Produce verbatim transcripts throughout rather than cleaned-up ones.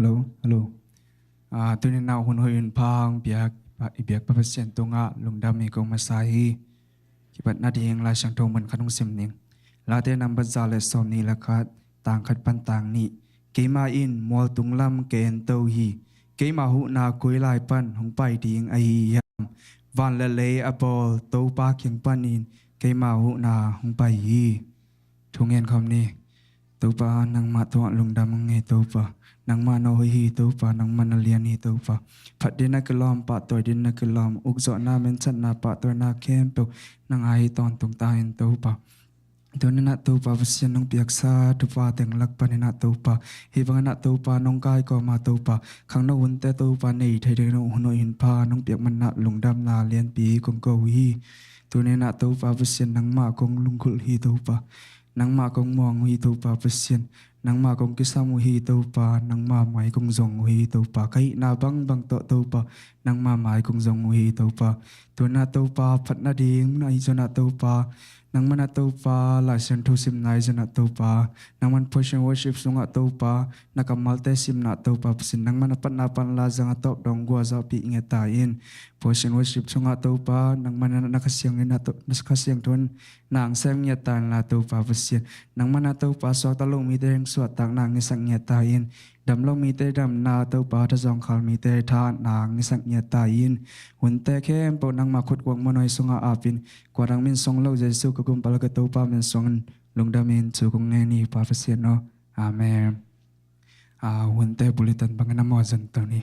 Hello, hello. Ah, tuni-in ah hun hoih hun pha hong piak, i biakpa Pasian tungah lungdam hi kong masa hi. Kipat nading Lai Siangtho mun khat hong sim ning. Late nambat za le sawmnih le khat, tang khat pan tang nih. Keimah in mualtung lam ka ento hi. Keimah huhna koi lai pan hong pai ding ahi hiam? Van le lei a bawl Topa kiang panin keimah huhna hong pai hi. Thu ngen khawm ni. Topa, nangmah tungah lungdam ing ei Topa. Nangmah na hoih hi Topa, nangmah na lian hi Topa. Phat ding na kilawm, pahtawi ding na kilawm, ukzawhna, minthanna, pahtawina khempeuh nang a hi tawntung ta hen Topa. Tuni-in ah Topa Pasian, nong piaksa thupha teng lak panin ah Topa, hih bangin ah Topa nong kaikawm a Topa, khangno hunte Topa nei thei dingin hun hoih hun pha nong piak manin ah lungdamna lianpi kong ko uh hi. Tuni-in ah Topa Pasian, nangmah kong lungkhulh hi Topa. Nangmah kong muang uh hi Topa Pasian. Nangmah kong kisam uh hi Topa. Nangmah mai kong zong uh hi Topa. Ka hihna bangbang tawh Topa, nangmah mai kong zong uh hi Topa. Tuni-in ah Topa, phat nading na hi zong ah Topa, nangmah in ah Topa Lai Siangtho simna hi zong ah Topa, nangmah in praise and worship sungah Topa, na kammalte simna Topa Pasian, nangmah in a patna pan la zang a tawp dong gua zawhpih ngiat ta in. Praise and worship sungah Topa, nangmah in a na Kha Siangtho in, na Kha Siangtho in na hong sem ngiat ta in la Topa Pasian. Nangmah in ah Topa, suakta lo mite hong suahtakna hong hisak ngiat ta in. Dam lo mite damna, Topa, thazawng khal mite thahatna hong hisak ngiat ta in. Hunte khempeuh nangmah khutkuang muanhuai sungah ap in. Kua dang min suang lo, Jesu ka Gumpa le ka Topa min suangin lungdamin thu kong ngen hi Pa Pasian aw. Amen. Ah, hunte bulletin bangin a mawh zon to ni.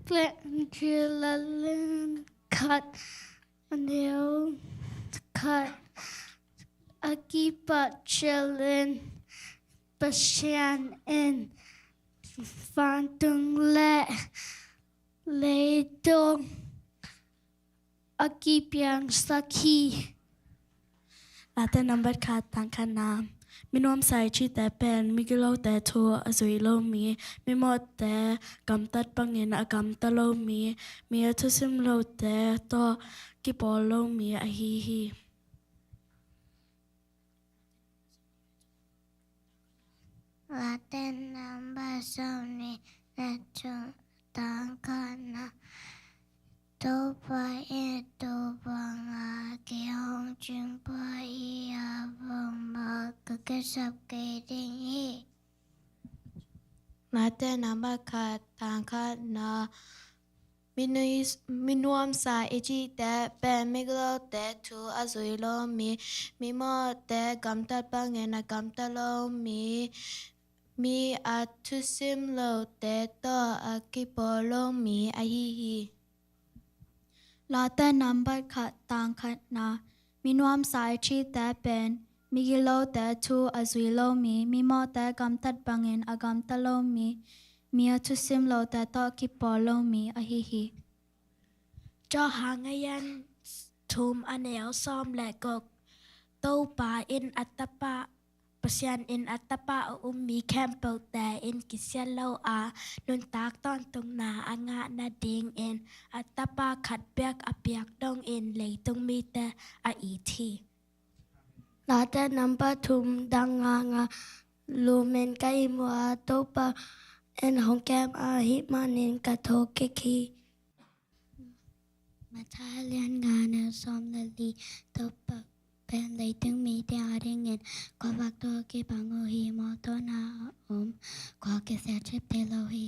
Tlem ci le lin khat, a neu khat, a kipat ci le lin Pasian in vantung le leitung a kipiangsak hi. Late nambat khat, tang khatna. Mi nuamsa i cihte pen migilote thu a zui lo mi, mimawhte gamtat bangin a gamta lo mi, mi a thusim lote tawh kipawl lo mi ahi hi. Late nambat sawmnih le thum, tang khatna. Topa in tua banga kei hong cingpah hi a, bangmah ka kisap kei ding hi. Late nambat khat, tang khatna. Mi nui-, mi nuamsa i cihte pen migilote thu a zui lo mi, mimawhte gamtat bangin a gamta lo mi, mi a thusim lote tawh a kipawl lo mi ahi hi. Late nambat khat, tang khatna. Mi nuamsa i cihte pen migilote thu a zui lo mi, mimawhte gamtat bangin a gamta lo mi, mi a thusim lote tawh kipawl lo mi ahi hi. Johan a lian thum, a neu sawm le guk. Topa in a Tapa, Pasian in a Tapa a um mi khempeuhte in kisiat lo a, nuntak tawntungna a ngah nadingin a Tapa khat bek a piak dongin leitung mite a it hi. Late nambat thum, tang ngana. Lumen ka ihmu a, Topa in hong kem ahih manin ka thokik hi. Matthai a lian nga, a neu sawm le li. Topa pen leitung mite adingin khuavak tawh kibang uh hi. Mawhtawna a om khua kisia cip thei lo hi.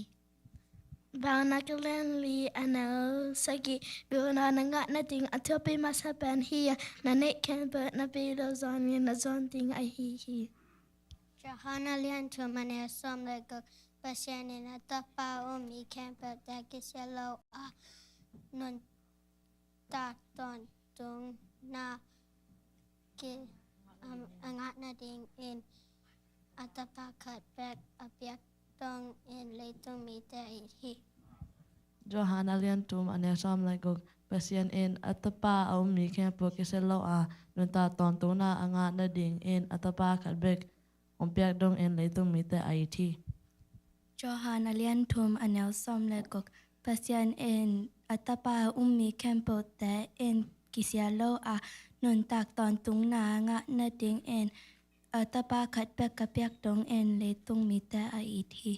Paunak a lian li, a neu sagih. Pilna na ngah nading a thupi masa pen hih a, na neih khempeuh na pil lo zawnin na zawn ding ahi hi. Johan a lian thum, a neu sawm le guk. Pasian in a Tapa a um mi khempeuhte kisia lo a, nuntak tawntungna ki, a, a ngah nadingin a Tapa khat bek a piak dongin leitung mite a it hi. Johan a lian thum a neu sawm le guk. Pasian in a Tapa a um mi khempeuh kisia lo a, nuntak tawntungna a ngah nadingin a Tapa khat bek hong piak dongin leitung mite a it hi. Johan a lian thum a neu sawm le guk. Pasian in a Tapa a um mi khempeuhte in kisia lo a, nuntak tawntungna a ngah nadingin a Tapa khat bek a piak dongin leitung mite a it hi.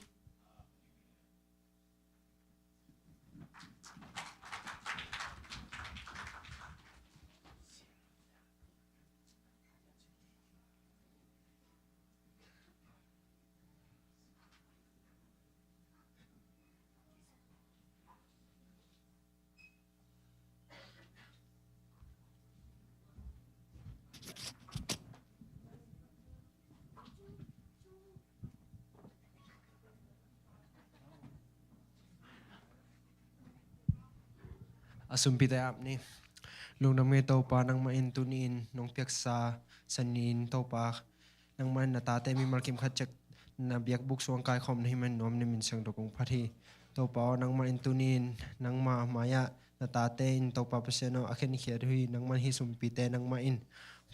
A sumpite ap ni. Lungdam ngei Topa, nangmah in tuni-in nong piaksa Sani-in Topa, nangmah in na tate mimal kim khat ciat na biakbuk sung ah kaikhawm na hih manin nuam na min siangtho kong phat hi. Topa aw, nangmah in tuni-in nangmah mai-ah na tate in Topa Pasian aw a khenkhiat uh hi. Nangmah in hih sumpite nangmah in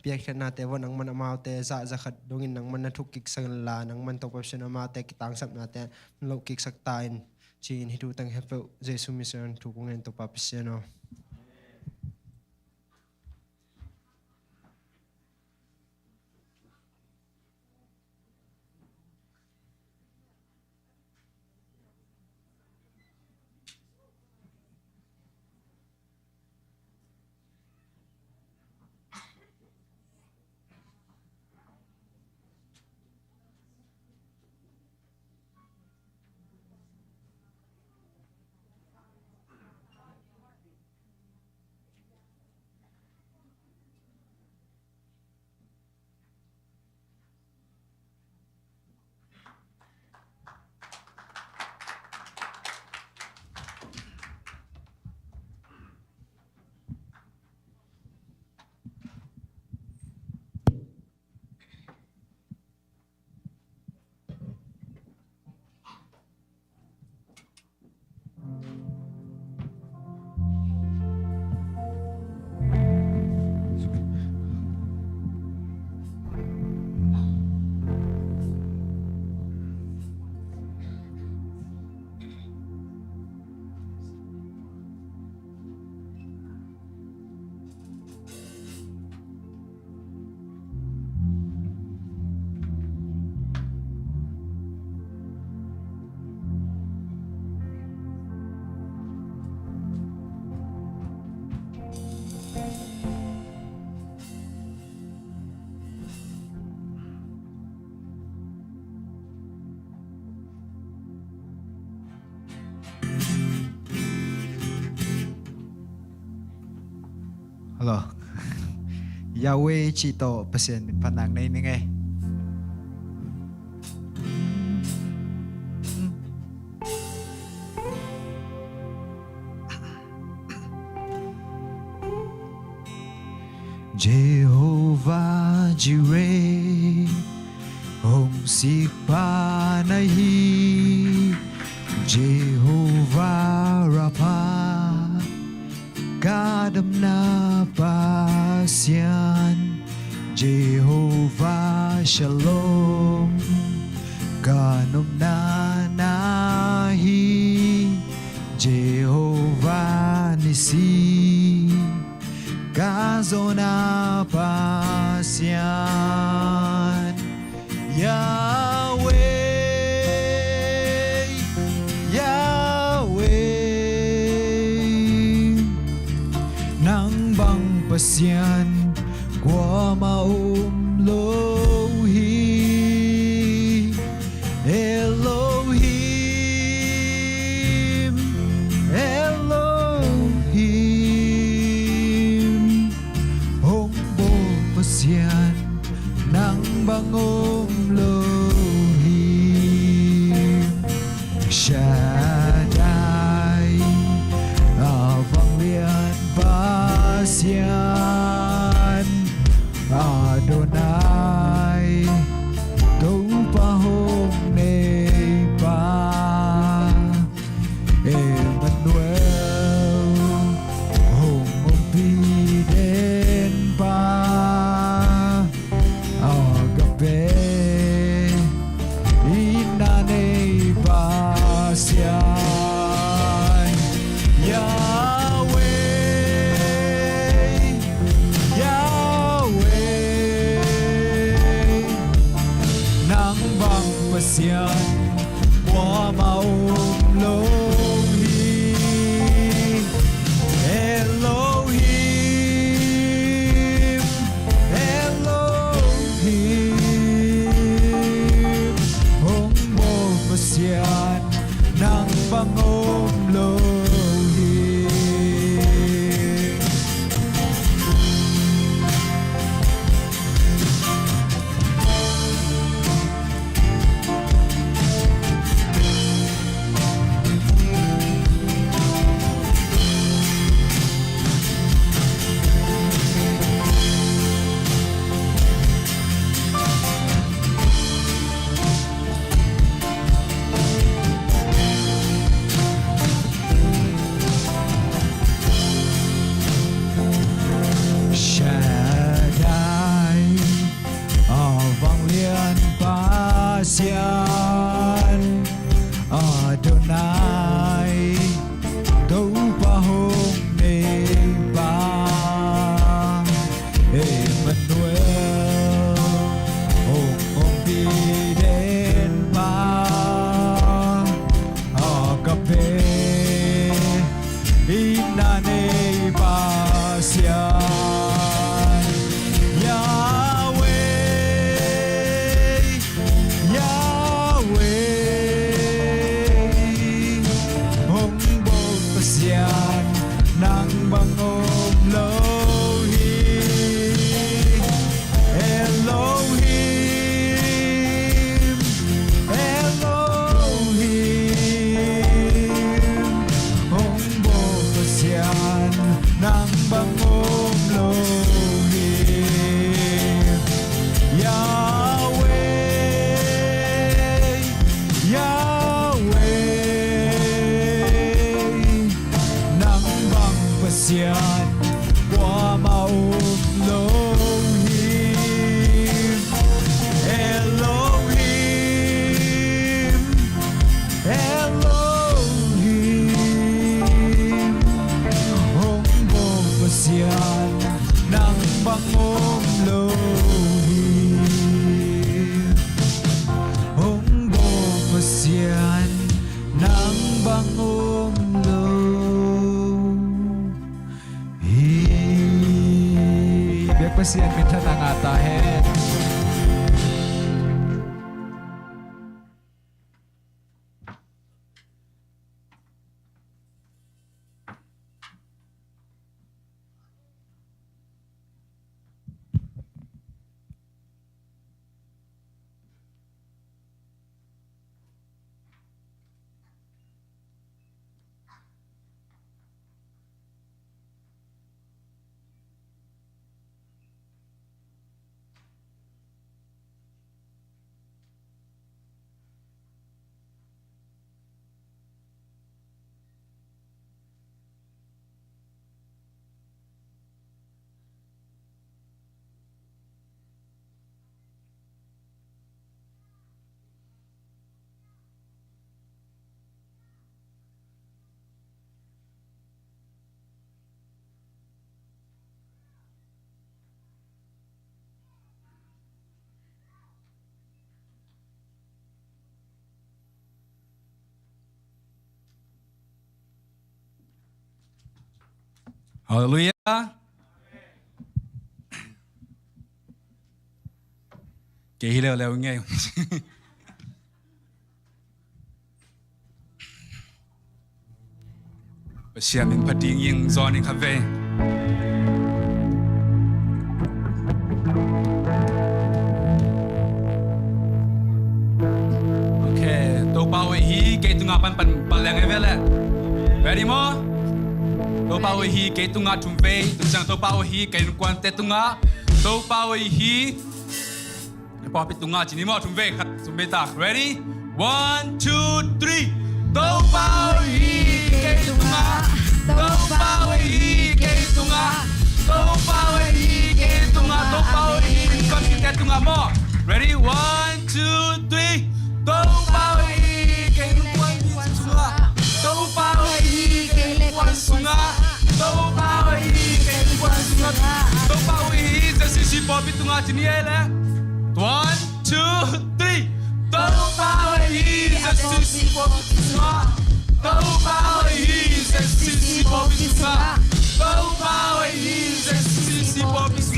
piakkhiatnate vua nangmah in amaute zah za khat dongin nangmah in na thuk kiksak inla, nangmah in Topa Pasian aw amaute kitangsapnate na loh kiksak ta in, ci-in hih thu teng hepeuh Jesu min suang thu kong ngen Topa Pasian aw. Hello. Yahweh cih tawh Pasian min phatna nei ning ei. Jehovah Jireh, hong sikpa na hi. Jehovah Rapha, ka damna Pasian. Jehovah Shalom, ka nopna na hi. Jehovah Nissi, ka zawhna Pasian. Yahweh, Yahweh, nang bang Pasian kuamah om lo hi. Elohim, Elohim, hong bawl Pasian nang bang om lo hi. Shaddai, a vanglian Pasian. Adonai, Topa Pasian kuamah om lo hi. Elohim, Elohim, hong bawl Pasian nang bang om lo hi. Shaddai, a vanglian Pasian, Adonai, Topa hong neipa, Emmanuel, hong ompih denpa, Agape, itna nei Pasian. Yahweh, Yahweh, hong bawl Pasian nang bang om lo hi. Elohim, Elohim, hong bawl Pasian nang bang om lo hi. Yahweh, Yahweh, nang bang Pasian kuamah om lo hi. Elohim, Elohim, hong bawl Pasian nang bang om lo hi. Hong bawl Pasian nang bang om lo hi. Biak Pasian minthanna ngah ta hen. Halleluiah. Kei hi leuleu ngei. Pasian min phat ding ing, zawn ing kha ve. Ok, Topa uh hi kei tungah pan pan pan leng e ve le. Ready maw? Topa uh hi kei tungah thum vei, tua ciang Topa uh hi kei innkuante tungah, Topa uh hi pawlpi tungah ci ni maw, thum vei, khat, thum vei ta. Ready? One, two, three. Topa uh hi kei tungah, Topa uh hi kei tungah, Topa uh hi kei tungah, Topa uh hi kei tungah maw. Ready? One, two, three. Topa uh hi kei tungah, Topa uh hi kei tungah, Topa uh hi kei tungah, Topa uh hi J C C pawlpi tungah ci ni e le. One, two, three. Topa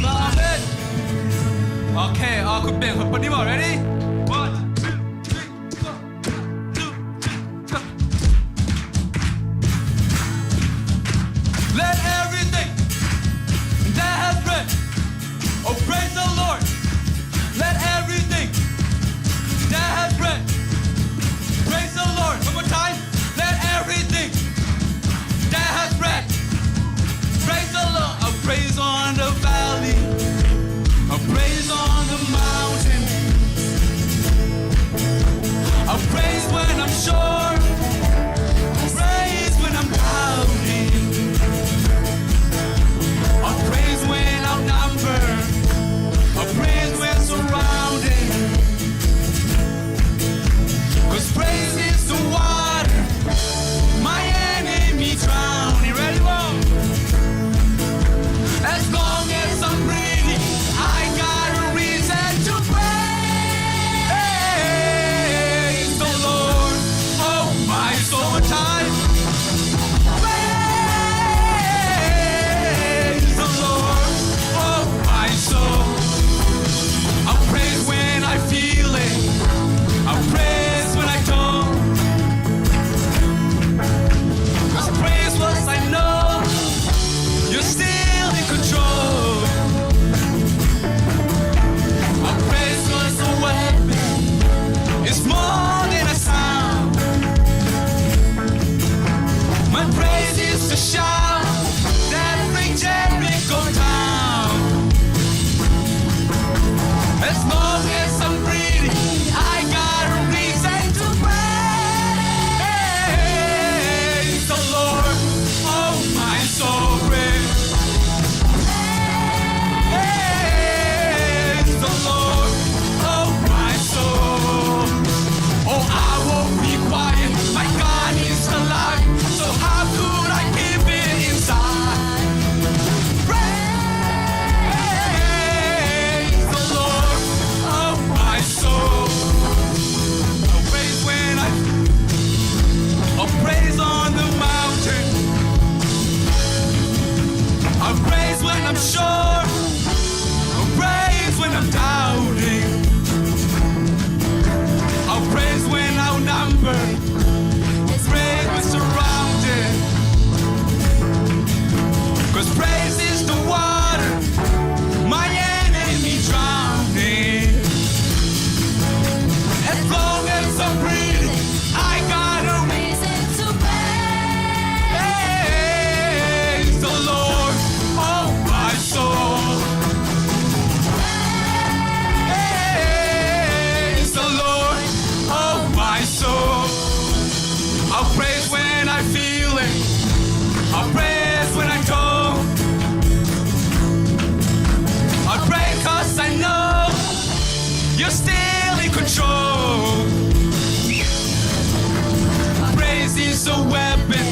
Amen. Okay, uh, could be, could be more. Ready? One, two, three, four. Two, three, four. Let everything that has breath, oh, praise the Lord. Let everything that has breath praise the Lord. One more time. Let everything that has breath praise the Lord. A praise on the valley, a praise on the mountain, a praise when I'm sure, a praise when I'm doubting, a praise when outnumbered, a praise when surrounded. 'Cause praise is the water my enemy drown. You ready, Lord? As long as I'm breathing, I got a reason to praise the Lord. Oh, my soul, time. Praise the Lord, oh my soul. I'll praise when I feel it. I'll praise when I don't. 'Cause praise was, I know you're still in control. A praise was a weapon. It's more than a sound. My praise is a shout that brings Jericho down. As long as I'm breathing, I got a reason to praise the Lord. Oh, my soul, praise. Praise the Lord, oh my soul. Oh, I won't be quiet. My God is alive. So how could I keep it inside? Praise the Lord, oh my soul. I'll praise when I, I'll praise on the mountain. I'll praise when I'm sure. I'll praise when I'm doubting. I'll praise when outnumbered. I'll praise when surrounded. 'Cause praise is the water my enemy drowning. As long as I'm breathing, I got a reason to praise the Lord, oh my soul. Praise the Lord, oh my soul. I'll praise when I feel it. I'll praise when I don't. I'll praise 'cause I know you're still in control. Praise is a weapon.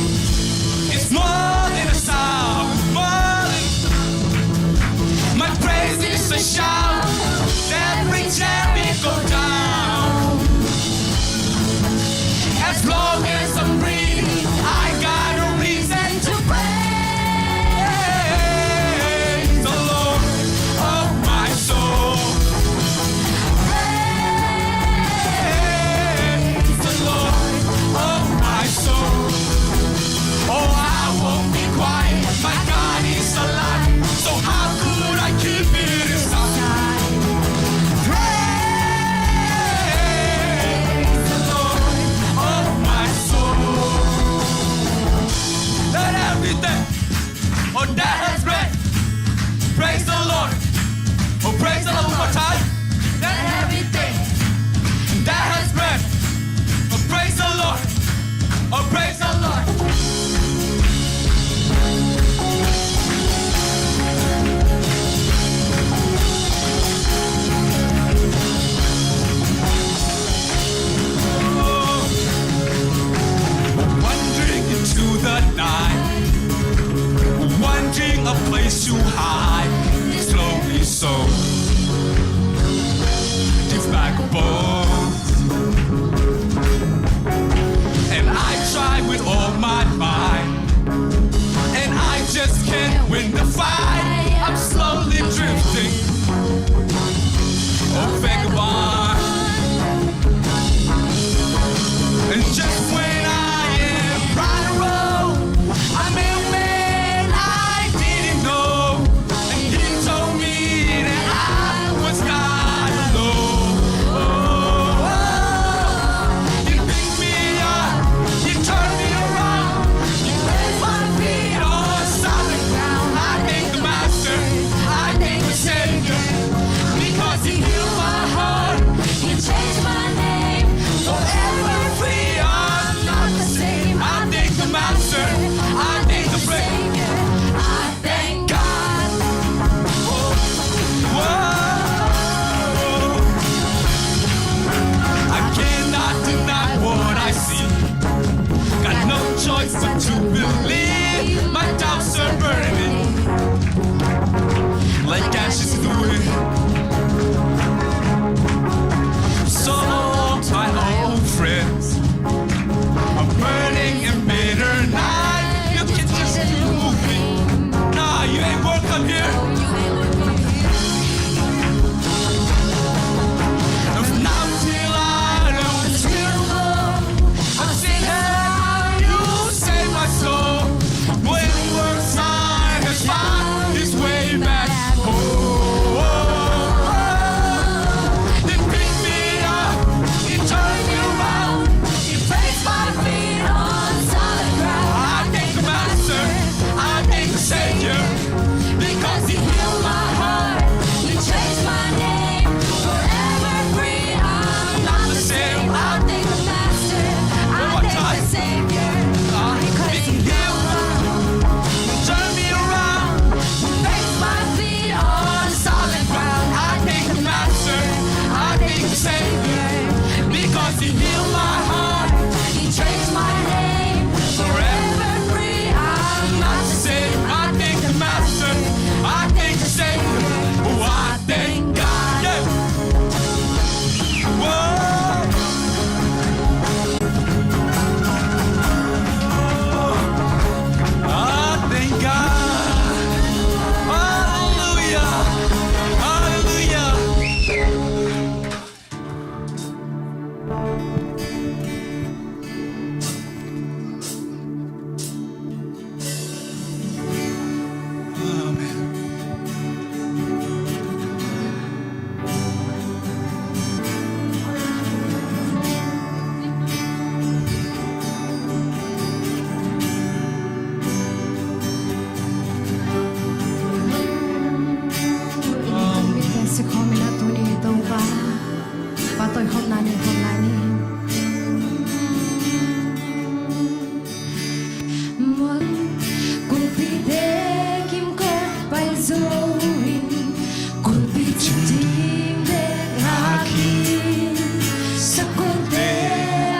It's more than a sound. More than, my praise is a shout that brings Jericho down. As long as I'm breathing, I got a reason to praise the Lord, oh my soul. Praise the Lord, oh my soul. Oh, I won't be quiet. My God is alive. So how could I keep it inside? Praise the Lord, oh my soul. Let everything, oh, that has breath, praise the Lord. Oh, praise the Lord one more time. Let everything that has breath, oh, praise the Lord. Oh, praise the Lord. Wandering into the night, wanting a place to hide. Slowly so, this vagabond. Savior, because He healed my heart, He changed my name. Forever free, I'm not the same. I thank the Master, I thank the Savior. Oh, I thank God. Yeah. Whoa. I thank God. Hallelujah. Hallelujah. Amen. Sikhawm in a tuni Topa, patoikhawmna nei khawm lai ni. Mual kulpite kimkot pai zo in, kulpi cim ding bek ngak hi. Sakolte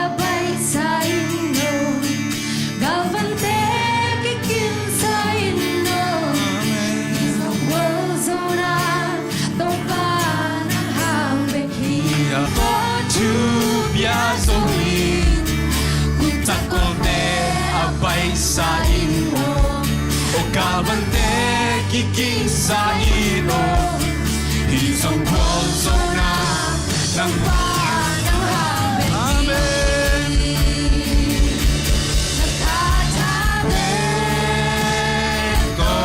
a paisa in lo, galvante kikinsa in lo. Amen. Zong gual zong na Topa nang hang bek hi. A tawh thu pia zo hi. Kutak kolte a paisa in lo, o galvante kikinsa in lo. Hi zong gual zong na nang pa nang hang bek hi. Amen. Na kata bek ko,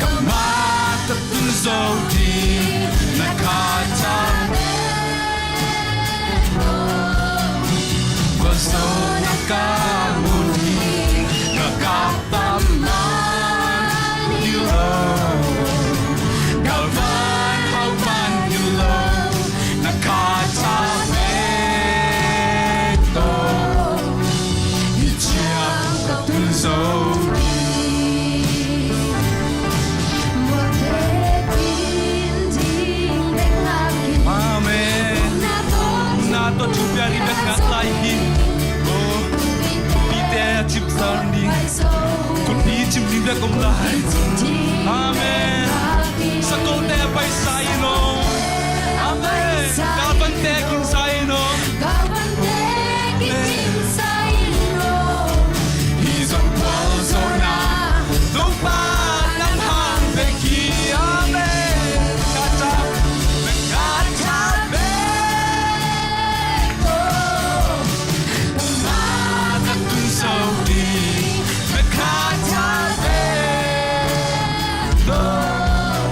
ka ma ka tun zo ding, na kata bek ko. Gual zo na ka mun hi, ka kap tam man hi lo. Galvan hau man hi lo. Na kata bek tawh hi ciang ka tun zo hi. Amen. Na tawh thu pia ding bek ngak lai hi. Oh, pite a cip sa ding. Kulpi cim ding bek om lai. Amen. Sakolte a paisa in lo. Amen. Galvante kinsa in lo. Galvante kinsa in lo. Hi zong gual zong na Topa nang hang bek hi. Amen. Kata, kata bek ko. Ka ma ka tun zo ding, na kata bek tawh.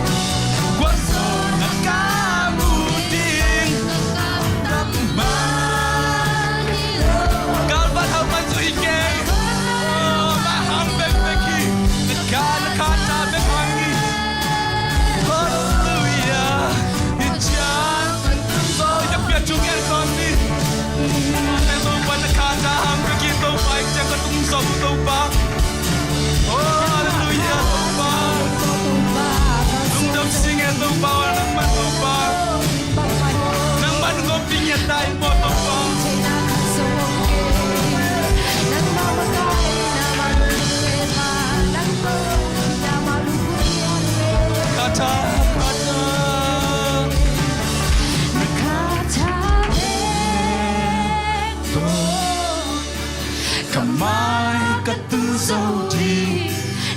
Gual zong na ka mu ding, ka kap tam man hi lo. Galvan hau man zo hi kei. Oh, na hang bek bek hi. Na ka, na kata bek hang hi. Hallelujah. Hi ciang ka tun zo, ya pia chung en khawm ni. Amen, Topa, na kata hang bek hi Topa, hi ciang ka tun zo Topa. Oh, hallelujah, Topa. Lungdam sing e Topa, nangman Topa. Nangman ngop ding hi ta in maw Topa. Kata, kata. Ka mai ka tun zo ding,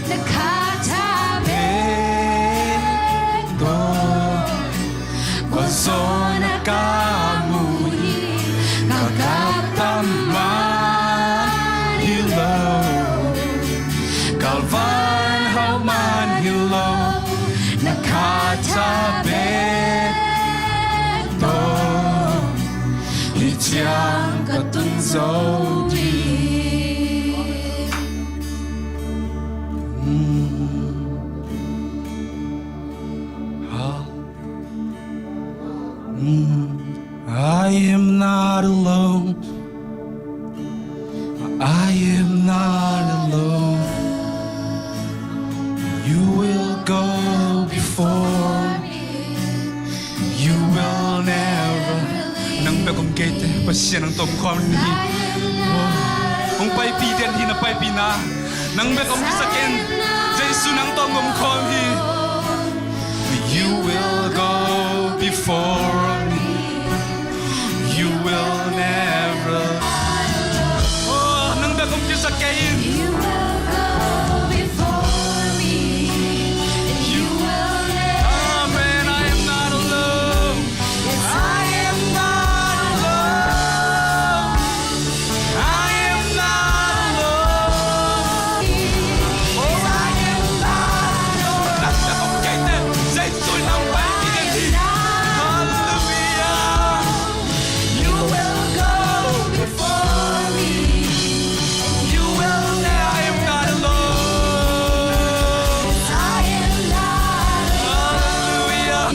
na kata bek tawh. Gual zong na ka mu hi, ka kap tam man hi lo. Galvan hau man hi lo, na kata bek tawh. Hi ciang ka tun zo ding. Mm. Ha. Mm. I am not alone. I am not alone. You will go before me. You will never Keite Pasian nang tawh om khawm hi. Hong paipih den hi, na paipihna nang bek om kisa kei in. Jesu nang tawh om khawm hi. You will go before me. You will never. Oh, nang bek om kisa kei in. You will go before me. You will never. Amen. I am not alone. Yes, I am not alone. I am not alone. Oh, I am not alone. Nang bek om kei in. Jesu in hong paipih den hi. Hallelujah. You will go before me. You will never. I am not alone. I am not alone. Hallelujah.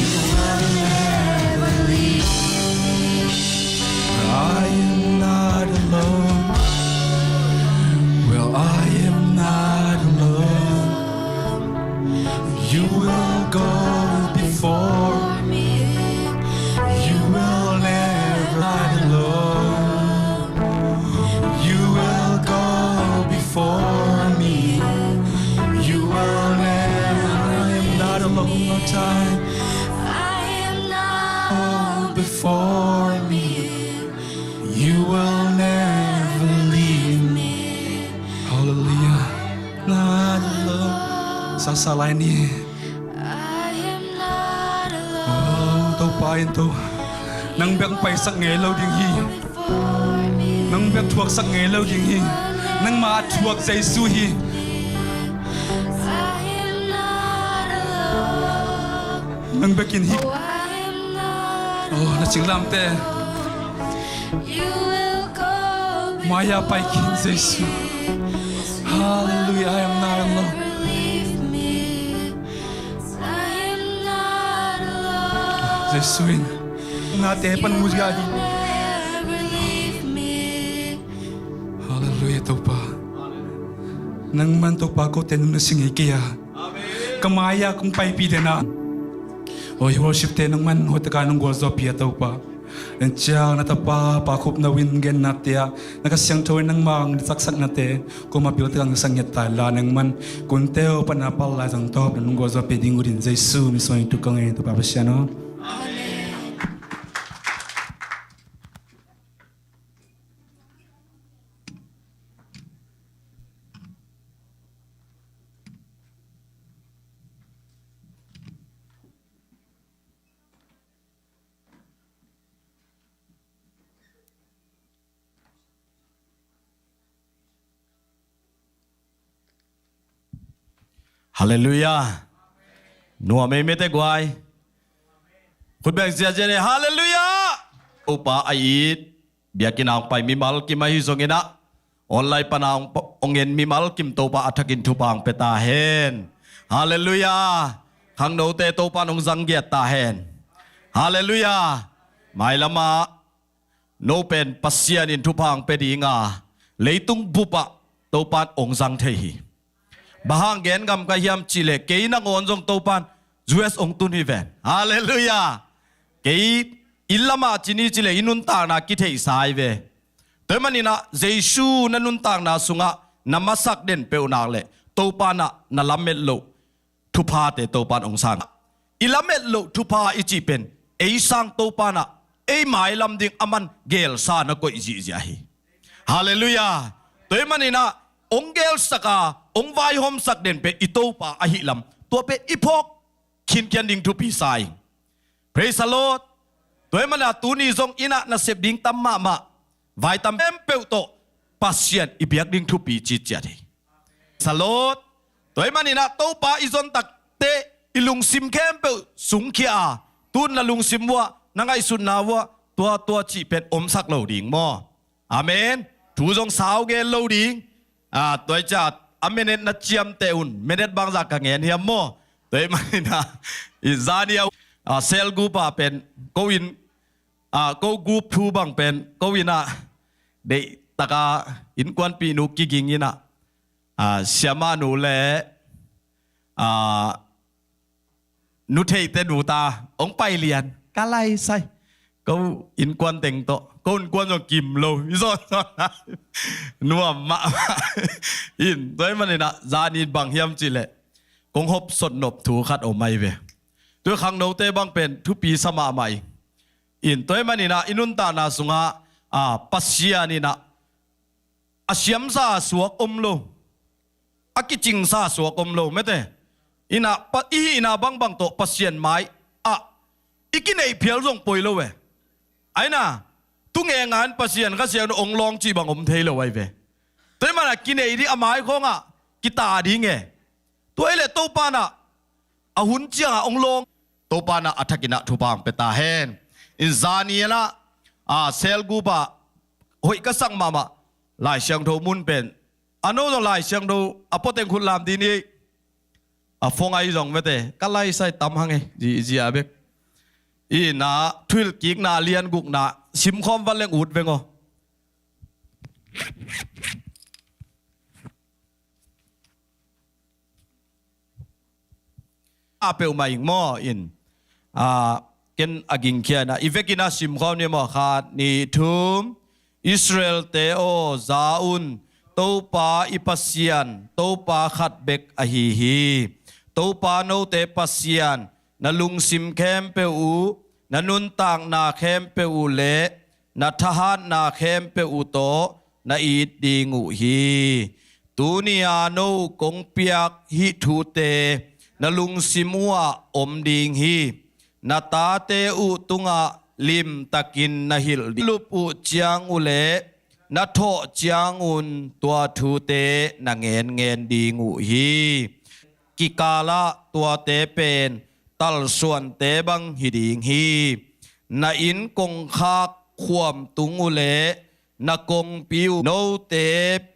You will never leave me. I am not alone. Well, I am not alone. You will go before me. You will never alone. You will go before me. You will never. I am not alone, no time. I am not before me. You will never leave me. Hallelujah. Not alone. Sasa lai ni. I am not alone. Oh, Topa in to. Nang bek paisak ngei lo ding hi. Nang bek thuaksak ngei lo ding hi. Nangmah a thuak Jesu hi. I am not alone. Nang bek in hi. Oh, na singlamteh mai-ah pai khin Jesu. Hallelujah, I am not alone. Jesu in nate pan mu zia hi. Hallelujah, Topa. Nangman Topa kote nung na sing hi kei a. Ka mai-ah kong paipih den a. Oi, worship te nangman hoih takin nong gualzawhpih a Topa. En ciang na tapa Pa Khup No in genna te ah na Kha Siangtho in nangmah hong saksakna te kuamah pil takin hong sak ngiat ta inla, nangman kunte uh pan a pal lai zong tawp na nong gualzawhpih ding uh din Jesu min suang in thu kong ngen, Topa Pasian aw. Halleluiah. Nuam ei mete guai. Khut beng ziazia ni. Halleluiah. Topa a it. Biakinn ah hong pai mimal kim ahi zongin ah, online pan a hong pa, hong en mimal kim Topa a thakin thupha hong pia ta hen. Halleluiah. Khangnote Topa in hong zanggiat ta hen. Halleluiah. Mailam ah no pen Pasian in thupha hong pia ding a, leitung bup ah Topa in hong zang thei hi. Bang hang gen ngam ka hiam cih leh, kei nangawn zong Topa in U S hong tun hi ven. Halleluiah. Kei inn lam ah ci ni cih leh i nuntakna kitheihsa hi ve. Tua ahih manin ah Jesu na nuntakna sungah na masak den peuh nak leh Topa in ah na lamet loh thuphate Topa in hong sang. I lamet loh thupha i cih pen ei sang Topa in ah ei mailam ding aman geelsa na koih zihziah hi. Halleluiah. Tua ahih manin ah hong geelsak a, hong vaihawmsak den pen i Topa ahih lam, tua pen i phawk khinkhian ding thupi sa ing. Praise the Lord. Tua ahih manin ah tuni zong inn ah nasep ding tam mahmah, vai tam khempeuh tawh Pasian i biak ding thupi citciat hi. Praise the Lord. Tua ahih manin ah Topa i zon takteh i lungsim khempeuh sungkhia a, tu-in na lungsim uah, na ngaihsutna uah tua tua cih pen omsak lo ding maw. Amen. Thu zong sau gen lo ding. Ah, tua hi ciah a minute na ciamteh un, minute bangzah ka ngen hiam maw? Tua ahih manin ah, i zani a, ah, cell group ah pen ko inn, ah, ko group thu bang pen ko inn ah deihtak a innkuanpihnu kiging in ah, ah, siamahnu le, ah, nu Theihte nu ta hong pai lian. Ka laisai. Ko innkuan teng tawh, ko innkuan zong kim lo, i zawn zawn nuam mahmah. In, tua ahih manin ah zani bang hiam cih leh kong hopsawn nop thu khat om ahi ve. Tua khangnote bang pen thupi sa mahmah hi. In, tua ahih manin ah i nuntakna sungah, a, Pasian in ah a siamsa suak om lo, a kicingsa suak om lo, mate. In ah, pa, i hihna bangbang tawh Pasian mai ah i kineih phial zong poi lo e. Aina, tu ngenga in Pasian Kha Siangtho hong lawng cih bang om thei lo ahi ve. Tua ahih manin ah kineih ding, a mai khawngah kita ding e. Tua ahih leh Topa in ah a hun ciangah hong lawng. Topa in ah a thakin ah thupha hong pia ta hen. In zani in ah, a, cell group ah hoih ka sak mahmah Lai Siangtho mun pen, a no zong Lai Siangtho a pua teng khut lam dih ni. A phone ahi zong, mate, ka laisai tam hang e, zi, zi a bek. In ah Thuhilhkikna a lian gukna simkhawm vat leng ut veng aw. A peuhmah ing maw in, a, ken a gingkhia in ah i vekin ah simkhawm ni maw. Khat, nih, thum. Israel-te aw, za un, Topa i Pasian, Topa khat bek ahi hi. Topa note Pasian, na lungsim khempeuh uh, na nuntakna khempeuh uh leh na thahatna khempeuh uh tawh na it ding uh hi. Tuni-a no kong piak hih thute na lungsim uhah om ding hi. Na tate uh tungah limtakin na hilh ding. Lup uh ciang uh leh na thawh ciangun tua thute na ngenngen ding uh hi. Kikalah tuate pen talsuante bang hi ding hi. Na inn kongkhak khuam tung uh leh na kongpi uh note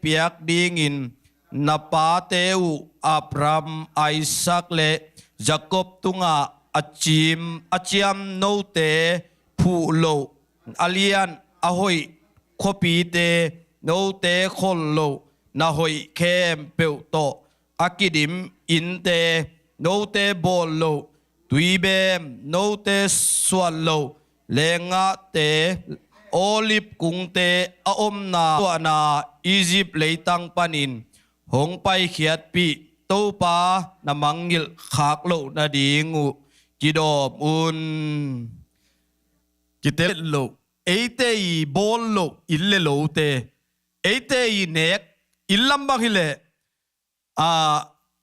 piak dingin na pate uh Abraham, Isaac le Jacob tungah a cim, a ciam note phuh loh, a lian a hoih khuapite, note khol loh na hoih khempeuh tawh a kidim innte, note bawl loh tuibem, note suan loh lenggahte, olive kungte a omna, tuahna Egypt leitang panin hong paikhiatpih Topa na mangngilh khak loh nading uh kidawm un. Kitel loh, eite i bawl loh inn le lote, eite i nek inn lam bang hileh, a,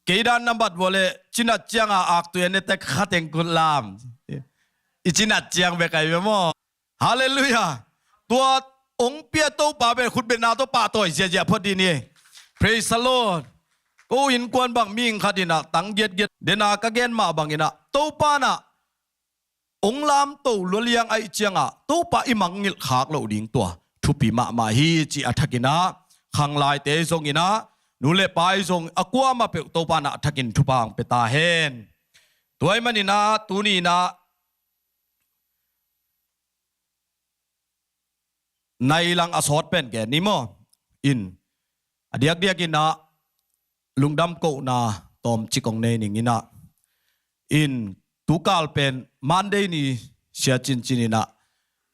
kei dan na bat vua leh cinat cianga aktui a ne tek khateng kut lam. I cinat ciang bek ahi ve maw. Halleluiah. Tua hong pia Topa bek khutbetna tawh pahtawi ziazia phot dih ni. Praise the Lord. Ko innkuan bang mihing khat in ah tang giatgiat dena ka gen mah bangin ah Topa in ah hong lamto lua liang ahih ciangah Topa i mangngilh khak loh ding tua thupi mahmah hi, ci a thakin ah khanglaite zongin ah nu le pa i zong a kuamah peuh Topa in ah a thakin thupha hong pia ta hen. Tua ahih manin ah tuni in ah nai lang a sawt pen gen ni maw. In, a diakdiakin ah lungdam kohna tawmcik hong nei ning in ah. In, tukal pen Monday ni sia cincin in ah,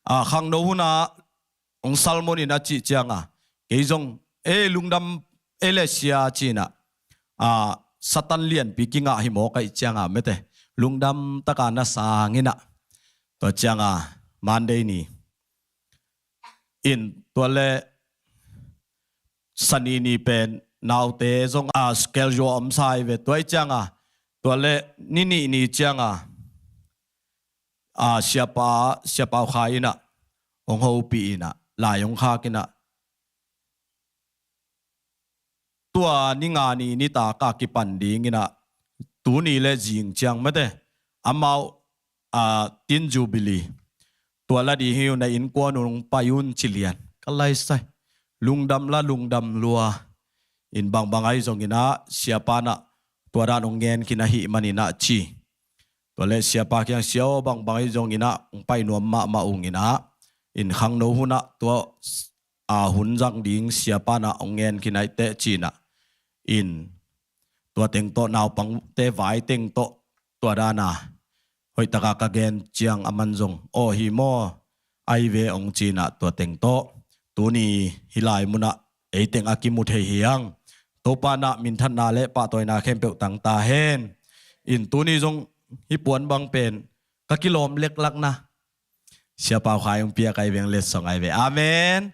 a, khangno hun ah hong sermon in a cih ciangah kei zong, e, lungdam e le sia ci in ah, a, Satan lianpi kingah hi mawk ahih ciangah mete lungdam taka na sang in ah. Tua ciangah Monday ni in, tua le Sani ni pen naute zong a schedule a om sa hi ve. Tua ahih ciangah tua le ni nih ni ciangah, a, siapa, siapa uh khai in ah hong hopih in ah lai hong khak in ah tua ni nga ni nitak a kipan ding in ah tuni le zing ciang mete amau, a, tin Jubilee tua la ding hi uh, na innkuan un hong pai un ci lian. Ka laisai, lungdam la lungdam lua. In, bangbang ahi zongin ah siapa in ah tua dan hong ngen khin ahih manin ah ci. Tua le siapa kiang, sia aw, bangbang ahi zongin ah hong pai nuam mahmah ung in ah, in, khangno hun ah tua, a, hun zang ding siapa in ah hong ngen khin ahih teh ci in ah. In, tua teng tawh naupangte vai teng tawh tua dan a hoih taka ka gen ciang aman zong, aw, hi maw, Ai ve ong cinah tua teng tawh tuni hih lai munah eiteng a kimu thei hi ang. Topa nah minthanna le pahtawina khempeuh tang ta hen. In tuni zong hih puan bang pen ka kilawm leklakna Sia Pau Khai hong piak ai veng letsong ai ve. Amen.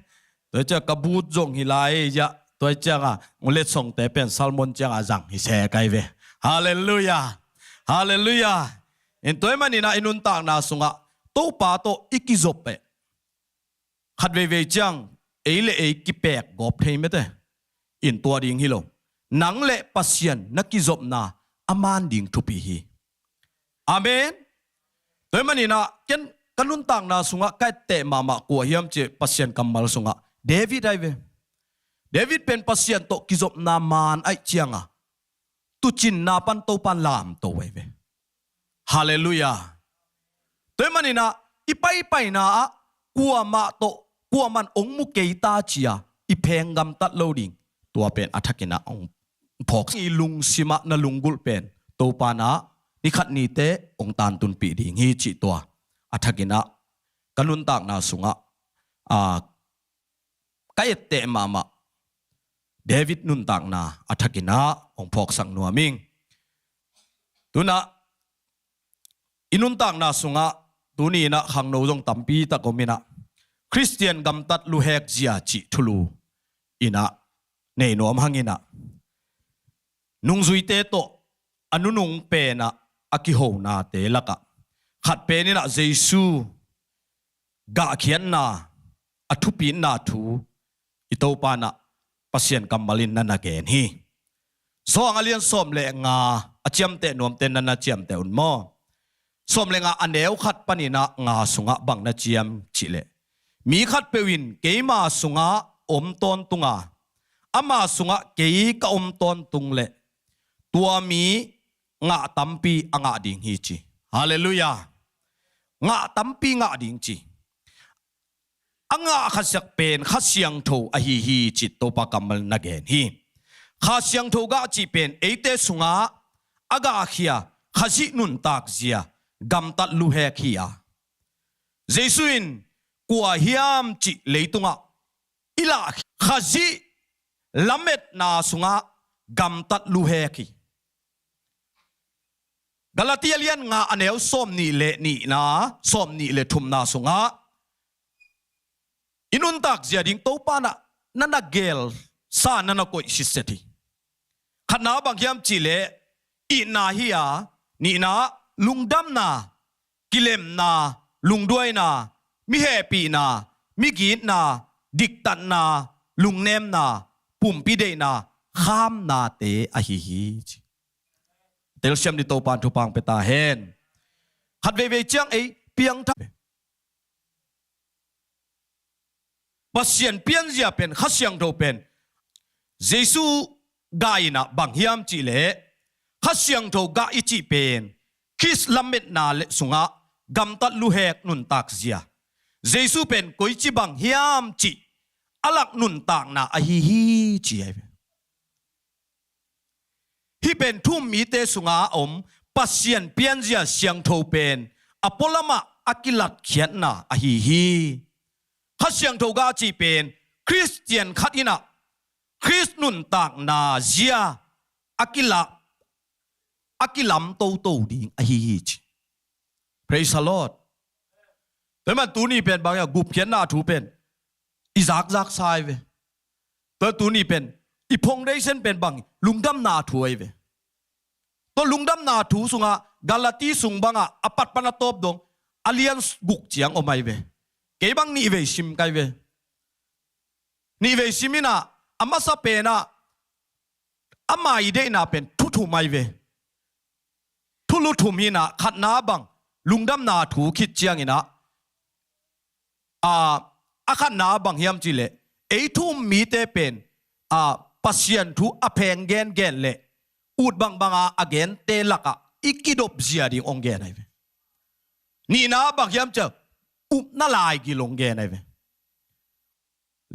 Tua ciang ka but zong hi lai ya. Tua cianga hong letsongte pen Salmon cianga zang hi se kai ve. Halleluiah. Halleluiah. In tua maninah i nuntakna sungah Topa tawh i kizop eh. Khat veivei ciang ei le ei kipek gawp thei mete. In tua ding hi lo. Nang le Pasian na kizopna a man ding thupi hi. Amen. Tua maninah ken ka nuntakna sungah ka etteh mahmah kua hiam cih Pasian kammal sungah David ai ve. David pen Pasian tawh kizopna man aih cianga tucinna pan Topan lamto ai ve. Halleluiah. Tua maninah i paipaina ah kuamah tawh kuaman ong mu kei ta cia i pheng gamtat lo ding. Tua pen a thakinah ong phawk i lungsimah na lunggulh pen Topanah nikhat nite ong tantunpih ding hi cih tua a thakinah ka nuntakna sungah a ka etteh mahmah David nuntakna a thakinah ong phawksak nuam ing. Tunah i nuntakna sungah tuni inah khangno zong tampi tak om inah Khristian gamtat luhek zia cih thulu inah nei nuam hanginah nungzuite tawh a nunung penah a kihonate lakah khat peninah Jesu gahkhiatna a thupitna thu i Topanah Pasian kammalin na na gen hi. Sawng a lian sawm le nga a ciamteh nuamte na na ciamteh un maw? Sawm le nga a neu khat paninah nga sungah bang na ciam cihleh mi khatpeuh in keima sungah om tawntunga ama sungah kei ka om tawntung leh tua mi ngah tampi a ngah ding hi ci. Halleluiah. Ngah tampi ngah ding ci. A ngah khasak pen Kha Siangtho ahi hi cih Topa kammal na gen hi. Kha Siangtho gah cih pen eite sungah a gahkhia Khazih nuntak zia gamtat luhek hi a Jesu in kua hiam cih leitungah i lah Khazih lametna sungah gamtat luhek hi. Galati a lian nga a neu sawm nih le nihna sawm nih le thumna sungah i nuntak zia ding Topanah na na gelsa na na koih sitset hi. Khatna bang hiam cihleh itna hi a nihna lungdamna kilemna lungduaina mi hehpihna mi gitna diktatna lungnemna pumpi deihna khamnate ahi hi ci. Telsiam dih Topan thupha pia ta hen. Khat veivei ciang ei piangthak Pasian pianzia pen Kha Siangtho pen Jesu gah inah bang hiam cihleh Kha Siangtho gah i cih pen Khrist lametna le sungah gamtat luhek nuntak zia Jesu pen koici bang hiam cih a lak nuntakna ahi hi ci ahi ve. Hih pen thu-um mite sungah a om Pasian pianzia siangtho pen a pualamah a kilatkhiatna ahi hi. Kha Siangtho gah cih pen Khristian khat inah Khrist nuntakna zia a kila a kilam toto ding ahi hi ci. Praise the Lord. Tua man tuni pen bang a gupkhiatna thu pen i zakzak sa ahi ve. Tua tuni pen i foundation pen bang lungdamna thu ahi ve. Tua lungdamna thu sungah Galati sung bangah a patpan a tawp dong a lian guk ciang om ahi ve. Kei bang nih vei sim kai ve. Nih vei sim inah a masa penah a mai deihna pen thu thum ahi ve. Thu lu thum hinah khatna bang lungdamna thu khit cianginah a khatna bang hiam cihleh ei thu-um mite pen a Pasian thu a pheng gengen le ut bangbanga a gente lakah i kidop zia ding ong gen ahi ve. Nihna bang hiam ciah upna laigil ong gen ahi ve.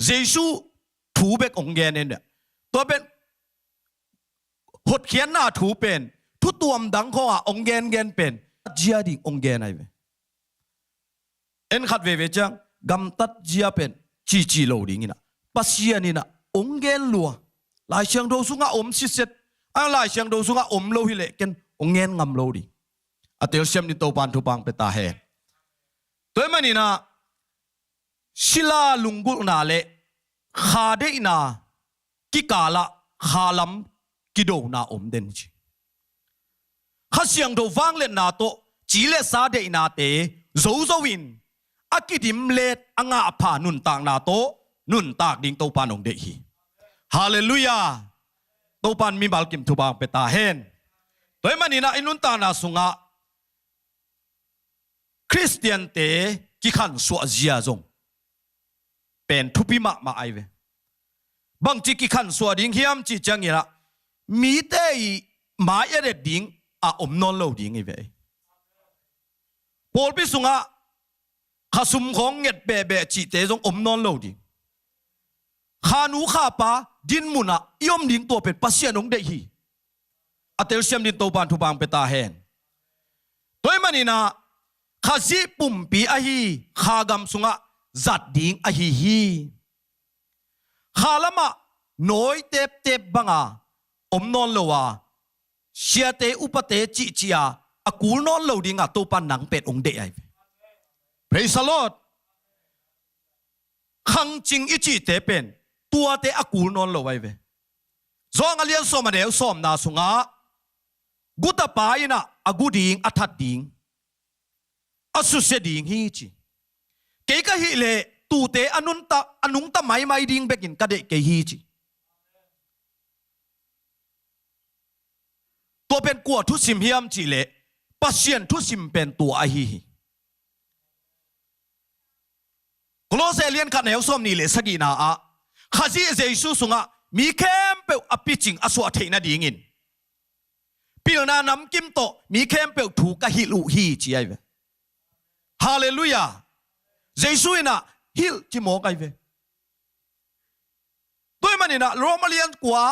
Jesu thu bek ong gen in tua pen hotkhiatna thu pen thu tuam dang khawngah ong gengen pen zia ding ong gen ahi ve. En khat veve ciang gamtat zia pen cici lo ding inah, Pasian inah ong gen lua. Lai Siangtho sungah om sitset, a Lai Siangtho sungah om lo hileh ken ong gen ngam lo ding. A telsiam ding Topan thupha ong pia ta hen. Tua ahih maninah sila lunggulhna le kha deihna kikalah khalam kidona om den ci. Kha Siangtho vangliatna tawh ci le sa deihnate zozo in a kidim let a ngahpha nuntakna tawh nuntak ding Topan ong deih hi. Halleluiah. Topan mimal kim thupha ong pia ta hen. Tua ahih maninah i nuntakna sungah Khristiante kikhansuah zia zong pen thupi mahmah ahi ve. Bangci kikhansuah ding hiam cih cianginah mite i mai a det ding a om nawn lo ding hi ve. Pawlpi sungah khasum khawng nget behbeh cihte zong om nawn lo ding. Khanu khapa din munah i om ding tua pen Pasian ong deih hi. A telsiam ding Topan thupha ong pia ta hen. Tua ahih maninah Khazih pumpi ahi kha gam sungah zat ding ahi hi. Kha lamah nawi teptep banga om nawn lo a, siate upate cihcih a a kul nawn lo dinga Topan nang pen ong deih ahi ve. Praise the Lord. Khangcing i cihte pen tuate a kul nawn lo ahi ve. Johan a lian sawm a neu sawmna sungah gutapa inah a gu ding, a that ding, a susia ding hi ci. Kei ka hih leh tuute a nungta, a nungta maimai ding bekin ka deih kei hi ci. Tua pen kua thusim hiam cihleh Pasian thusim pen tua ahi hi. Kolose lian khat neu sawmnih le sagihna ah Khazih Jesu sungah mi khempeuh a picing a suah theih nadingin pilna namkim tawh mi khempeuh thu ka hilh uh hi ci ahi ve. Halleluiah. Jesu inah hilh ci mawk ahi ve. Tua ahih maninah Rom a lian kua,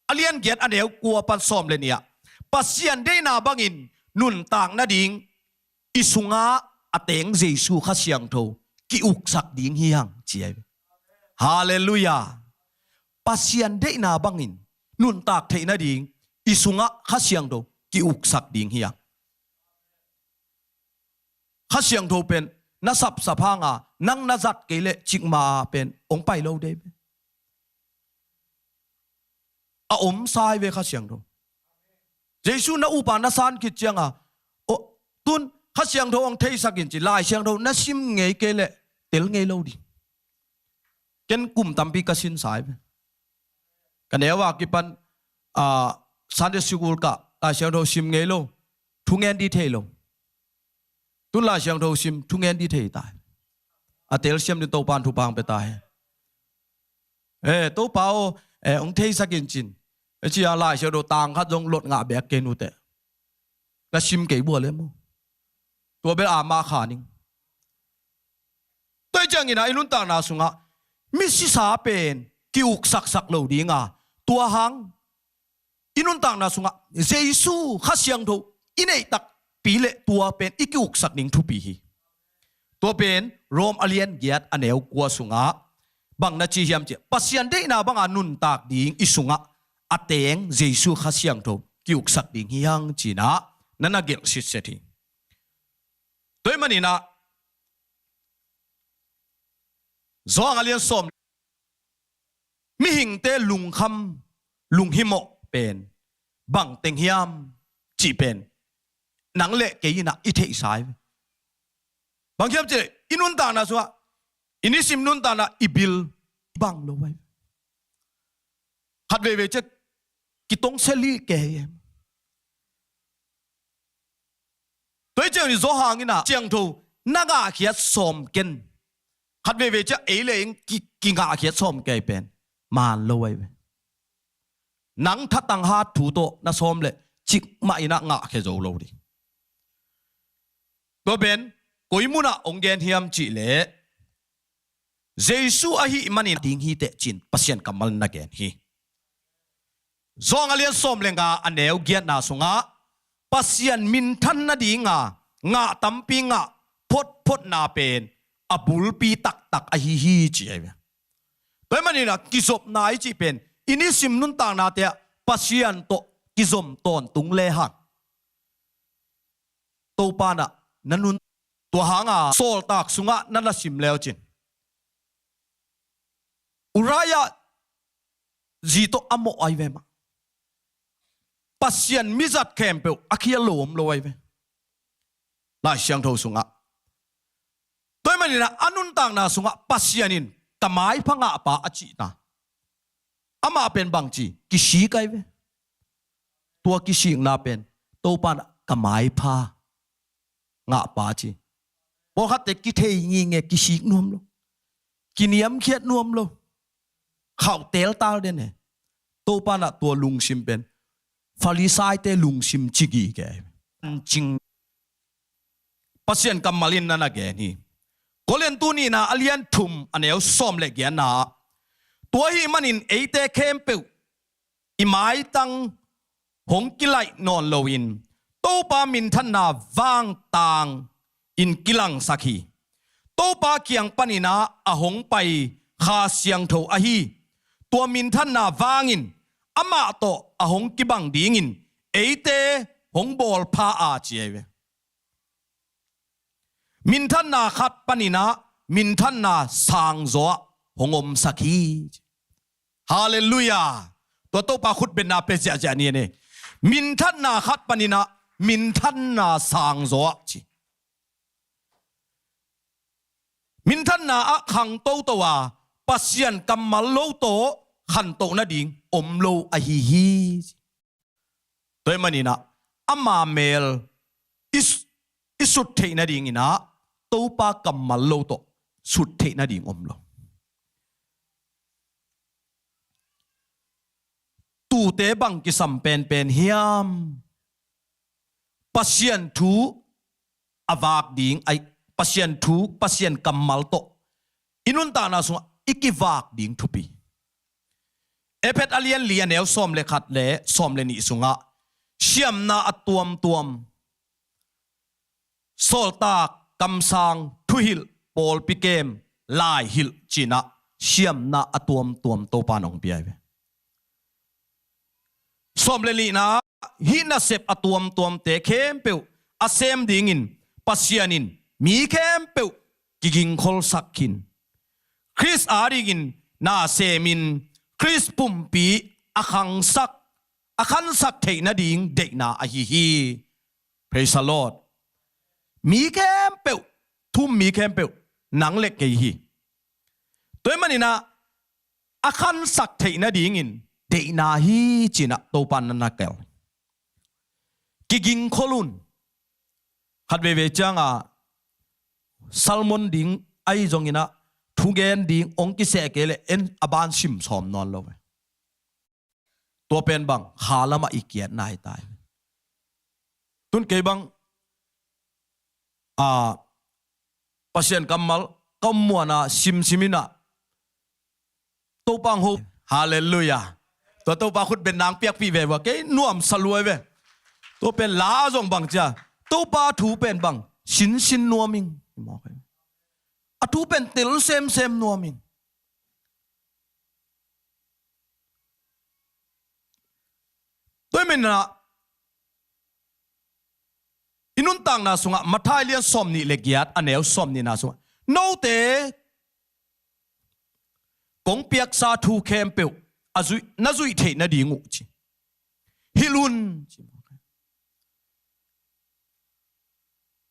a lian giat a neu kua pan sawm le nih ah Pasian deihna bangin nuntak nading i sungah a teng Jesu Kha Siangtho ki-uksak ding hi hang ci ahi ve. Halleluiah. Pasian deihna bangin nuntak theih nading i sungah Kha Siangtho ki-uksak ding hi hang. Kha Siangtho pen na sapsap hanga nang na zat kei leh cikmah a pen ong pai lo dei ve. A om sa hi ve Kha Siangtho. Jesu na upa na san khit cianga, o, tun Kha Siangtho ong theisak in ci, Lai Siangtho na sim ngei kei leh tel ngei lo ding. Ken kum tampi ka sin sa hi ve. Ka neu a kipan, a, Sunday school kah Lai Siangtho sim ngei lo, thungen dih thei lo. Tun Lai Siangtho sim thungen dih thei ta hi. A telsiam ding Topan thupha ong pia ta hi. Eh, Topa aw, eh, ong theisak in cin. Eh, ci a Lai Siangtho tang khat zong lot ngah beek kei nuteh. Na sim kei bua le maw. Tua bel a ma kha ning. Tua ahih ciangin ah i nuntakna sungah misisa pen ki-uksaksak lo dinga, tua hang i nuntakna sungah Jesu Kha Siangtho i neih takpi le tua pen i ki-uksak ding thupi hi. Tua pen Rom a lian giat a neu kua sungah bang na ci hiam cih leh, Pasian deihna banga nuntak ding i sungah a teng Jesu Kha Siangtho ki-uksak ding hi hang ci-in ah na na gelh sitset hi. Tua ahih manin ah Johan a lian sawm, mihingte lungkham lunghimawh pen bang teng hiam cih pen nang le kei in ah i theihsa hi. Bang hiam cih leh i nuntakna sungah, i nisim nuntakna i bil bang lo hi. Khat veivei ciang kitong sia lih kei hi. Tua ahih ciangin Johan in ah Siangtho na ngahkhiat sawm ken. Khat veivei ciang ei le ei ki, kingahkhiat sawm kei pen man lo ahi ve. Nang thatang hat thu tawh na sawm leh cikmah in ah ngahkhia zo lo ding. Tua pen koi munah hong gen hiam cih leh, Jesu ahih manin ding hi teh ci-in Pasian kammal na gen hi. Johan a lian sawm le nga a neu giatna sungah Pasian minthan nadinga ngah tampi ngah photphotna pen a bulpi taktak ahi hi ci ahi ve. Tua ahih manin ah kizopna i cih pen i nisim nuntaknate ah Pasian tawh kizom tawntung lehang Topa in ah na nun, tua hanga Sawltak sungah na na sim leucin Uriah zi tawh a mawh ahi ve mah. Pasian mizat khempeuh a khial lo om lo ahi ve. Lai Siangtho sungah. Tua ahih manin ah a nuntakna sungah Pasian in ka maipha ngahpa a cihta. Amah pen bangci kisik ahi ve. Tua kisikna pen Topa in ah ka maipha ngahpa ci. Pawlkhatte kithei ngingei kisik nuam lo. Kiniamkhiat nuam lo. Khauh teltal den e. Topa in ah tua lungsim pen Farisaite lungsim ci gige. Cing Pasian kammal in na na gen hi. Korintu nihna a lian thum a neu sawm le giatna ah tua ahih manin eite khempeuh i maitang hong kilaih nawn loin Topa minthanna vangtang in kilangsak hi. Topa kiang panin ah a hong pai Kha Siangtho ahi tua minthanna vangin amah tawh a hong kibang dingin eite hong bawlpha a ci ahi ve. Minthanna khat panin ah minthanna sangzaw ah hong omsak hi. Halleluiah. Tua Topa khutbetna pia ziahziah ni e. Minthanna khat panin ah minthanna sangzaw ah ci. Minthanna ah khang toto a Pasian kammal lo tawh khantoh nading om lo ahi hi. Tua ahih manin ah ama mel i, i sut theih nadingin ah Topa kammal lo tawh sut theih nading om lo. Tuute bang kisam penpen hiam? Pasian thu a vak ding, ai, Pasian thu, Pasian kammal tawh i nuntakna sungah i kivak ding thupi. Efet a lian li a neu sawm le khat le sawm le nih sungah siamna a tuamtuam, sawltak, kamsang, thuhilh, pawlpi kem, laihilh ci-in ah siamna a tuamtuam Topa in hong pia hi ve. Sawm le nihna, hih nasep a tuamtuamte khempeuh a sem dingin Pasian in mi khempeuh kigingkholsak khin. Khrist adingin na semin Khrist pumpi a khangsak, a khansak theih nading deihna ahi hi. Praise the Lord. Mi khempeuh, thu-um mi khempeuh nang le kei hi. Tua ahih manin ah a khansak theih nadingin deihna hi ci-in ah Topa in na na kel. Kigingkhol un. Khat veivei ciangah sermon ding ahi zongin ah thugen ding hong kiseh kei leh en a ban sim sawm nawn lo ve. Tua pen bang kha lamah i kiatna hi ta hi. Tun kei bang, a, Pasian kammal ka om muanah simsim in ah Topa hong ho. Halleluiah. Tua Topa khutbetna hong piakpih ve vua kei nuamsa lua hi ve. Tua pen la zong bang cia Topa thu pen bang sinsin nuam ing. A thu pen tel semsem nuam ing. Tua ahih manin ah i nuntakna sungah Matthai lian sawm nih le giat a neu sawm nihna sungah note kong piaksa thu khempeuh a zuih, na zuih theih nading uh ci. Hilh un ci.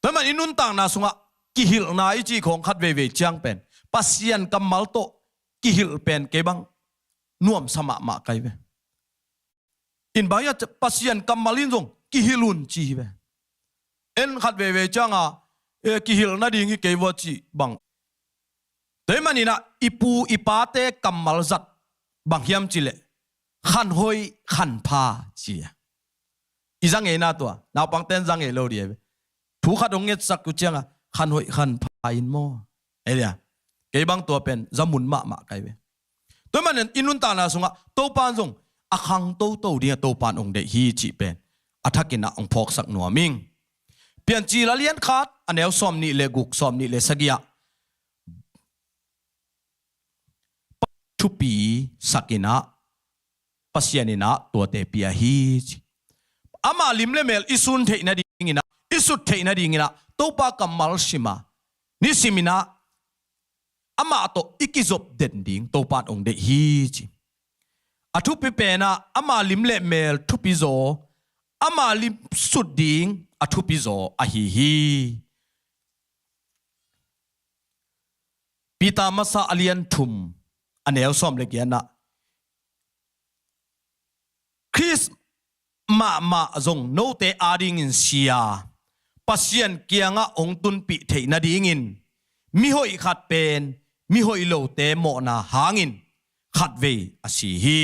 Tua ahih manin i nuntakna sungah kihilhna i cih khawng khat veivei ciang pen Pasian kammal tawh kihilh pen kei bang nuamsa mahmah ka hi ve. In bang hiam, Pasian kammal in zong kihilh un ci hi ve. En khat veivei ciangah, e, kihilh nading hi kei vua cih bang. Tua ahih manin ah i pu i pate kammal zat bang hiam cih leh khanhoih khanpha ci a. I za ngeina tua naupangte in za ngei lo ding hi ve. Thu khat hong ngetsak uh ciangah khanhoih khanpha in maw, ei dia, kei bang tua pen za mun mahmah ka hi ve. Tua ahih manin i nuntakna sungah Topa in zong a khang toto dingah Topa in hong deih hi cih pen a thakin ah hong phawksak nuam ing. Piancil a lian khat a neu sawm nih le guk, sawm nih le sagih ah thupi sakinah Pasian inah tuate pia hi ci. Ama lim le mel i sun theih nadinginah, i sut theih nadinginah Topa kammal sima nisiminah amah tawh i kizop den ding Topa in ong deih hi ci. A thupi penah ama lim le mel thupi zaw, ama lim sut ding a thupi zaw ahi hi. Peter masa a lian thum a neu sawm le giatna, Khrist mahmah zong note adingin sia, Pasian kiangah hong tunpih theih nadingin mihoih khat pen mihoih lote mawhna hangin khatvei a si hi.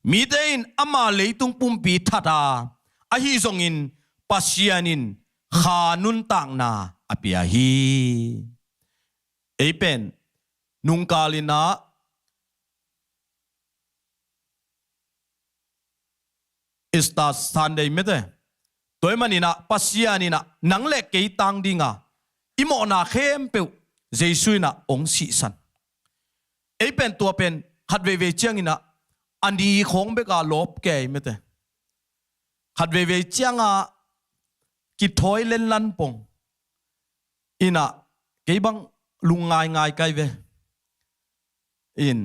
Mite in ama leitung pumpi that a, ahi zongin Pasian in kha nuntakna a pia hi. Ei pen nungkalinah Easter Sunday mete. Tua ahih maninah Pasian inah nang le kei tang dinga i mawhna khempeuh Jesu inah hong sihsan. Ei pen tua pen khat veivei cianginah a ni khawng beka lawp kei mete. Khat veivei cianga kithawi lenlan pong inah kei bang lungngai ngai kai ve. In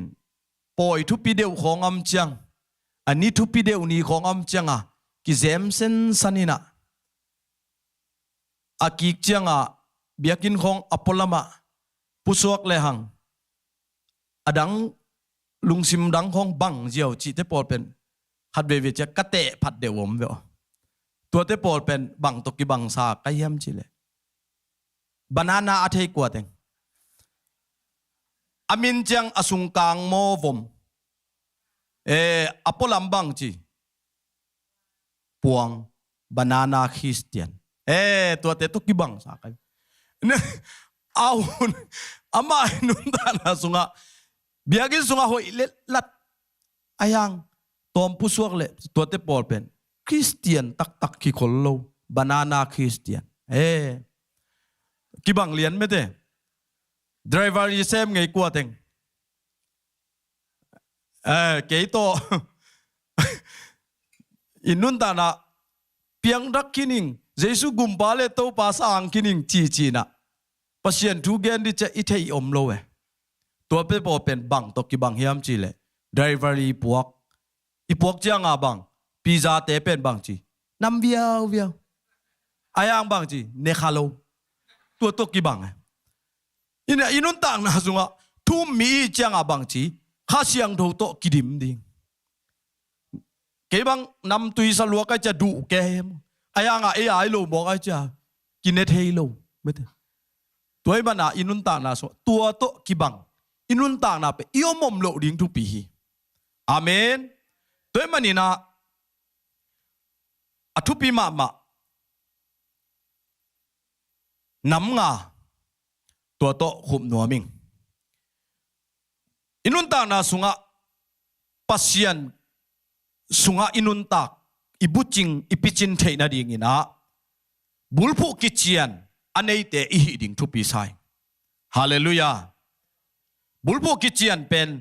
pawi thupi deuh khawng om ciang, a ni thupi deuh ni khawng om cianga kizem sensan inah a kik cianga biakinn khawng a pualamah pusuak lehang a dang lungsim dang khawng bang ziau cihte pawl pen khat veivei ciang ka teh phat deuh om ve aw. Tuate pawl pen bang tawh kibangsa ka hiam cileh banana a thei kua teng. A min ciang a sungkang maw vom. Eh, a pualam bang ci. Puang, banana Christian. Eh, tuate tawh kibangsa kai. Ne, a hun, amah i nuntakna sungah, biakinn sungah hoih le lat a hiang tawm pusuak le tuate pawl pen Christian taktak kikhol lo, banana Christian. Eh, kibang lian mete. Driver i sem ngei kua teng. Eh, kei tawh i nuntakna piangdak khin ing, Jesu gumpa le Topa sa ang khin ing cicinah Pasian thu gen ding ciah i theih om lo eh. Tuate pawl pen bang tawh kibang hiam cileh driver i puak, i puak cianga bang, pizza te pen bang ci, nam viauviau. A hiang bang ci, ne kha lo. Tua tawh kibang eh. Inah i nuntakna sungah thu um mi i cianga bang ci, Kha Siangtho tawh kidim ding. Kei bang namtui saluak ai cia duh kem. A hianga ei ai lo mawk ai cia kine thei lo. Mete. Tua ahih mana i nuntakna sungah tua tawh kibang i nuntakna pen i om om loh ding thupi hi. Amen. Tua ahih maninah a thupi mahmah nam nga, tua tawh khup nuam ing. I nuntakna sungah Pasian sungah i nuntak, i bucing, i picin theih nadinginah bulphuh kician a neite i hih ding thupi sa ing. Halleluiah. Bulphuh kician pen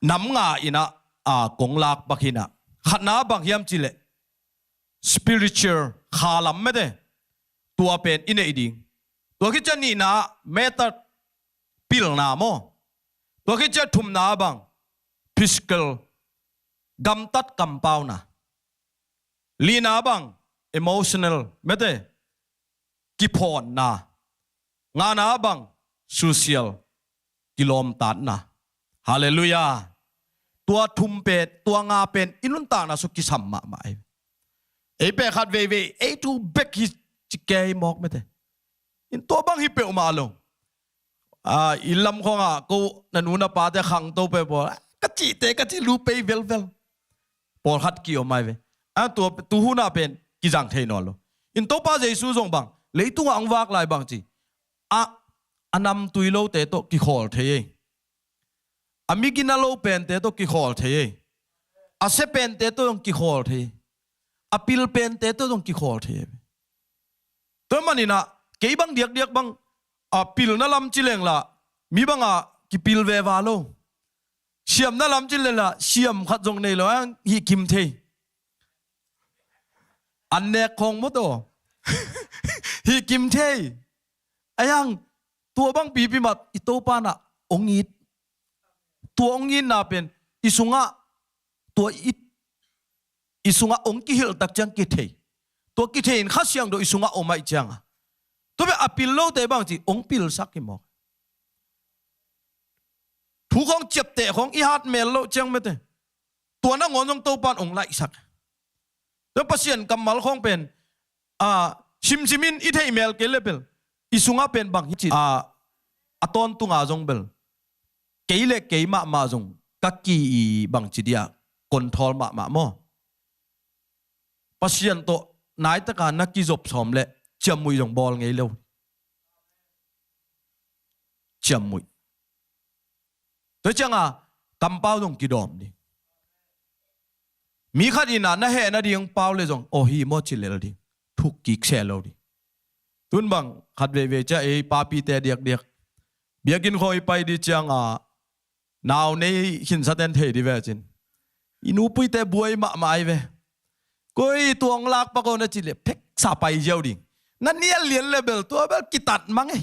nam nga inah a kong lak bak hinah. Khatna bang hiam cileh spiritual khalam mete. Tua pen i neih ding. Tua khit ciah nihna method pilna maw. Tua khit ciah thumna bang physical gamtat kampauna. Lina bang emotional mete kiphawnna. Ngana bang social kilawmtatna. Halleluiah. Tua thum pen, tua nga pen i nuntakna sung kisam mahmah ei. Ei pen khat veivei ei thu bek hi ci kei mawk mete. In tua bang hi peuhmah lo. Ah, i lam khawngah ko na nu na pate khangto pe pawl ka cihte ka cih lu pei velvel. Pawlkhat ki-om ai ve. A tua tuhuna pen kizang thei nawn lo. In Topa Jesu zong bang leitungah ang vak lai bang ci. A, a namtui lote tawh kikhawl thei ei. A migina lo pente tawh kikhawl thei ei. A sia pente tawh zong kikhawl thei. A pil pente tawh zong kikhawl thei ei. Tua maninah kei bang diakdiak bang a pilna lam ci lengla mi banga kipil veva lo. Siamna lam cin le lah siam khat zong nei lo ang, hih kim thei. An nek khong maw taw. Hih kim thei. Ai ang, tua bang pipi mat i Topa na ong it. Tua ong itna pen i sungah, tua it, i sungah ong kihilh tak ciang kithei. Tua kithei in Kha Siangtho i sungah om aih cianga, tua bek a pil lote bang ci ong pilsak hi mawk. Thu khong ciapteh khong i hat mel loh ciang mete, tua nangawn zong Topan ong laihsak. Tua Pasian kammal khong pen, a, simsim in i theih mel kei le bel, i sungah pen bang hi ci, a, a tawntunga zong bel, kei le kei mahmah zong ka ki i bang ci dia, control mahmah maw. Pasian tawh naitaka na kizop sawm le ciammuih zong bawl ngei lo. Ciammuih. Tua cianga kampau zong kidawm ding. Mi khat ina na heh nading pau le zong aw hi maw ci lel ding. Thuk kik seh lo ding. Tun bang khat veivei cia ei papite diakdiak, biakinn khong i pai di cianga, nau nei khinsaten thei di ve cin, i nupuite buai mahmah ai ve. Koi tuang lak pak aw na ci le pheksa pai ziau ding. Na nial lian le bel tua bel kitat mang ei.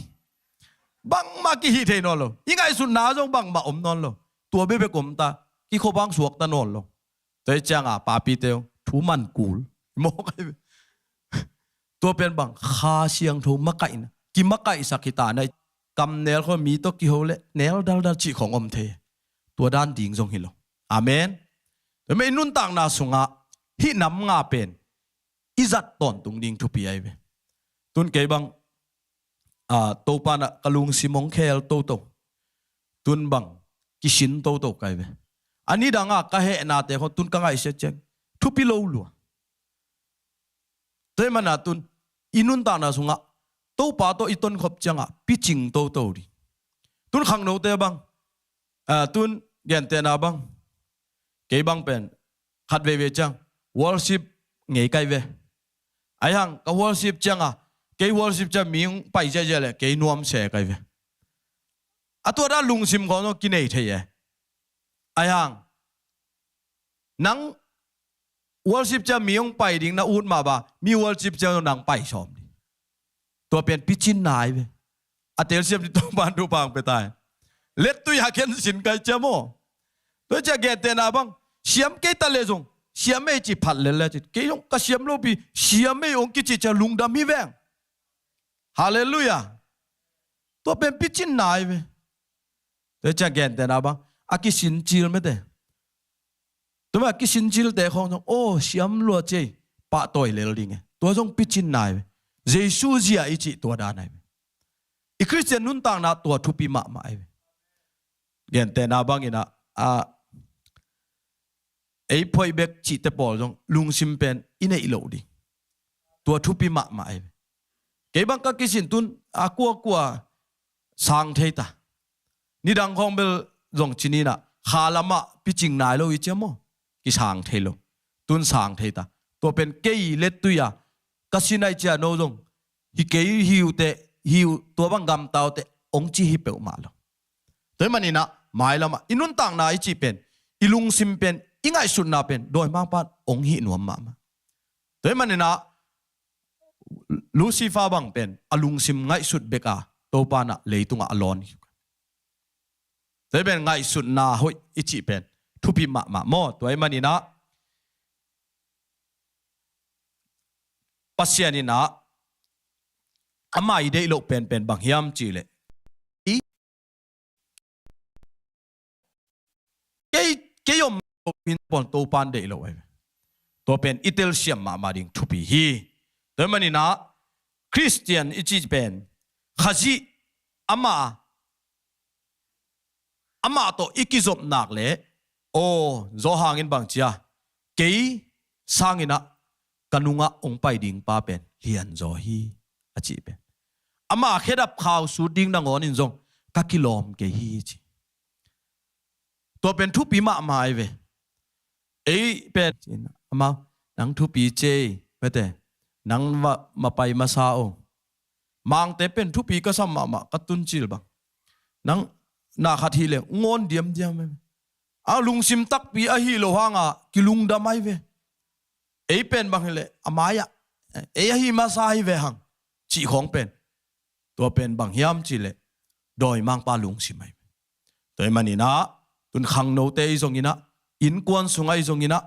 Bangmah kihih thei nawn lo. I ngaihsutna zong bangmah om nawn lo. Tua bebek om ta. Kikhobang suakta nawn lo. Tua hi cianga papite uh thu man kul. Mawk ai ve. Tua pen bang Kha Siangtho makaihna, kimakaihsak hi ta na. Kamnel khong mi tawh kiho le nel daldal cih khong om thei. Tua dan ding zong hi lo. Amen. Tua mah i nuntakna sungah hih nam nga pen i zat tawntung ding thupi ai ve. Tun kei bang, a, Topa na ka lungsim hong khel toto. Tun bang kisin toto kai ve. A nidanga ka hehnate khong tun ka ngaihsiat ciang thupi lo lua. Tua hi mana tun i nuntakna sungah Topa tawh i tonkhop cianga picing toto ding. Tun khangnote bang, a, tun gentehna bang, kei bang pen khat veivei ciang worship ngei kai ve. Ai hang ka worship cianga, kei worship ciang mi hong pai ziahziah le kei nuam se kai ve. A tua dan lungsim khong zong kinei thei e. Ai hang nang worship ciang mi hong pai ding na ut mah ba, mi worship ciang nang pai sawm ding. Tua pen picin nai ve. A telsiam ni Topan thupha hong pia tai. Lettui a khen sin kai ciam aw. Tua cia gentehna bang, siam kei ta le zong siam ei ci phat lel le cin. Kei zong ka siam lopi siam ei hong kici cia lungdam hi veng. Halleluiah. Tua pen picin nai ve. Tua cia gentehna bang, a kisin cil mete. Tua mah a kisin cilte khong zong aw siam lua cei, pahtawi lel ding e. Tua zong picin nai ve. Jesu zia i cih tua dan ai ve. I Khristian nuntakna tua thupi mahmah ai ve. Gentehna bangin a, a, ei phoih bek cihte pawl zong lungsim pen i neih loh ding. Tua thupi mahmah ai ve. Kei bang ka kisin tun a kuakua sang thei ta. Nidang khong bel zong cininah kha lamah picing nai lo i ciam aw. Kisang thei lo. Tun sang thei ta. Tua pen kei lettui a ka sin ai cia no zong hi kei hi uh teh, hi uh tua bang gamta uh teh, ong ci hi peuhmah lo. Tua hi maninah mailamah i nuntakna i cih pen, i lungsim pen, i ngaihsutna pen dawimangpan ong hih nuam mahmah. Tua hi maninah Lucifer bang pen a lungsim ngaihsut beka Topanah leitungah a lawn hi. Tua hi pen ngaihsutna hoih i cih pen thupi mahmah maw. Tua hi maninah Pasian inah ama i deih loh penpen bang hiam cihleh, kei, kei om lo hin pon Topan deih lo ai ve. Tua pen i telsiam mahmah ding thupi hi. Tua hi maninah Khristian i cih pen Khazih ama, amah tawh i kizop nak leh, aw, Zawhang in bang cia, kei sanginah ka nungah ong pai ding pa pen lianzaw hi, a cih pen. Ama khedap khau sut ding nangawn in zong ka kilawm kei hi, ci. Tua pen thupi mahmah ai ve. Ei pen amau, nang thupi cei mete, nang va mapai masa o. Mangte pen thupi ka sam mahmah ka tuncil bang. Nang na khat hi leng ngawn diamdiam ai ve. A lungsim takpi ahi lo hanga kilungdam ahi ve. Ei pen bang hileh a mai-ah ei ahi masa hi ve hang cih khawng pen, tua pen bang hiam cihleh dawimangpa lungsim ahi ve. Tua hi maninah tun khangnote i zonginah, innkuan sungah i zonginah,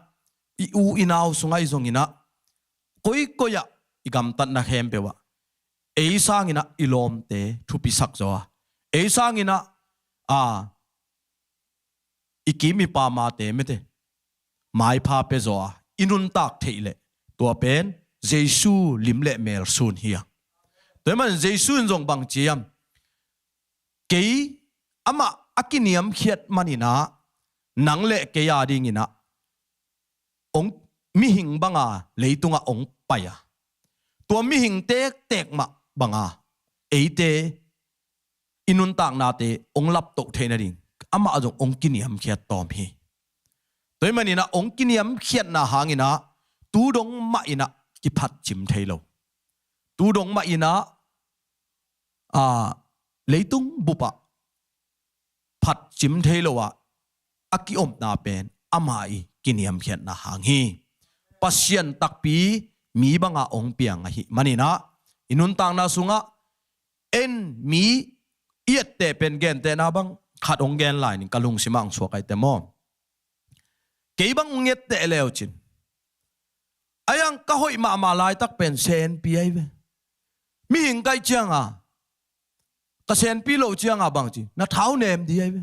i u i nau sungah i zonginah, koikoi-ah i gamtatna khempeuh ah ei sanginah i lawmte thupisak zaw a, ei sanginah a i kim i pamate mete maipha pia zaw a i nuntak theih leh, tua pen Jesu lim le mel sun hi a. Tua hi man Jesu in zong bang ci hiam? Kei amah a kiniamkhiat maninah nang le kei a dinginah ong mihing banga leitungah ong pai a, tua mihing tektek mah banga eite i nuntaknate ong laptoh theih nading amah zong ong kiniamkhiat tawm hi. Tua hi maninah ong kiniamkhiatna hanginah tu dong mah inah kiphatcim thei lo. Tu dong mah inah a leitung bupah phatcim thei lo ah a kiomna pen amah i kiniamkhiatna hang hi. Pasian takpi mi banga ong piang ahi maninah i nuntakna sungah en mi i etteh pen gentehna bang khat ong gen lai ning, ka lungsimah ong suak ahi te maw. Kei bang ong etteh leu cin, a iang ka hoih mahmah laitak pen senpi ahi ve. Mihing kaih cianga ka senpi loh cianga bang ci, na thau nem di ahi ve.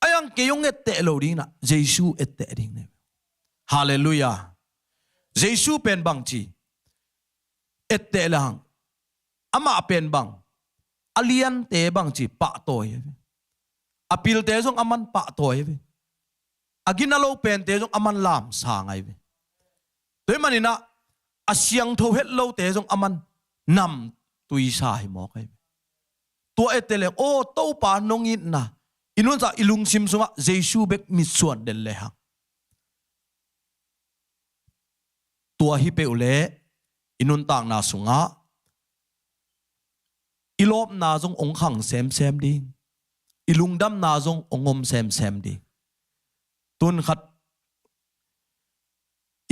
A iang kei ong etteh lo dinginah Jesu etteh ding ne. Halleluiah. Jesu pen bang ci, etteh le hang amah pen bang a liante bang ci pahtawi ahi ve. A pilte zong aman pahtawi ahi ve. A gina lo pente zong aman lamsang ahi ve. Tua hi maninah a siangtho het lote zong aman namtuisa hi mawk ahi ve. Tua etteh le aw Topa nong itna i nunsa i lungsim sungah Jesu bek mitsuan den le hang, tua hi peuh leh i nuntakna sungah i lawpna zong ong khang semsem ding, i lungdamna zong ong om semsem ding. Tun khat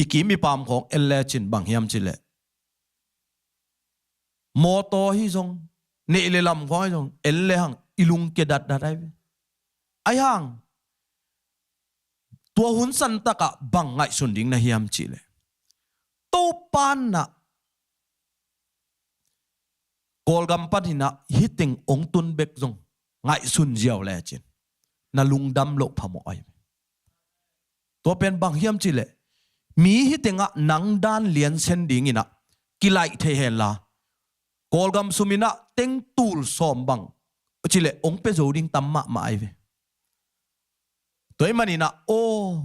i kim i pam khawng en le cin bang hiam cihleh mawtaw hi zong, neih le lam khawng hi zong en le hang i lungkia datdat ahi ve. Ahi hang tua hun santakah bang ngaihsun ding na hiam cihleh Topa inah Kawlgam paninah hiteng ong tun bek zong ngaihsun ziau lecin na lungdam loh phamawh ahi ve. Tua pen bang hiam cihleh mi hitengah nang dan liansen dinginah kilaih thei henla Kawlgam suminah teng tul sawm bang cileh ong pia zo ding tam mahmah ahi ve. Tua hi maninah aw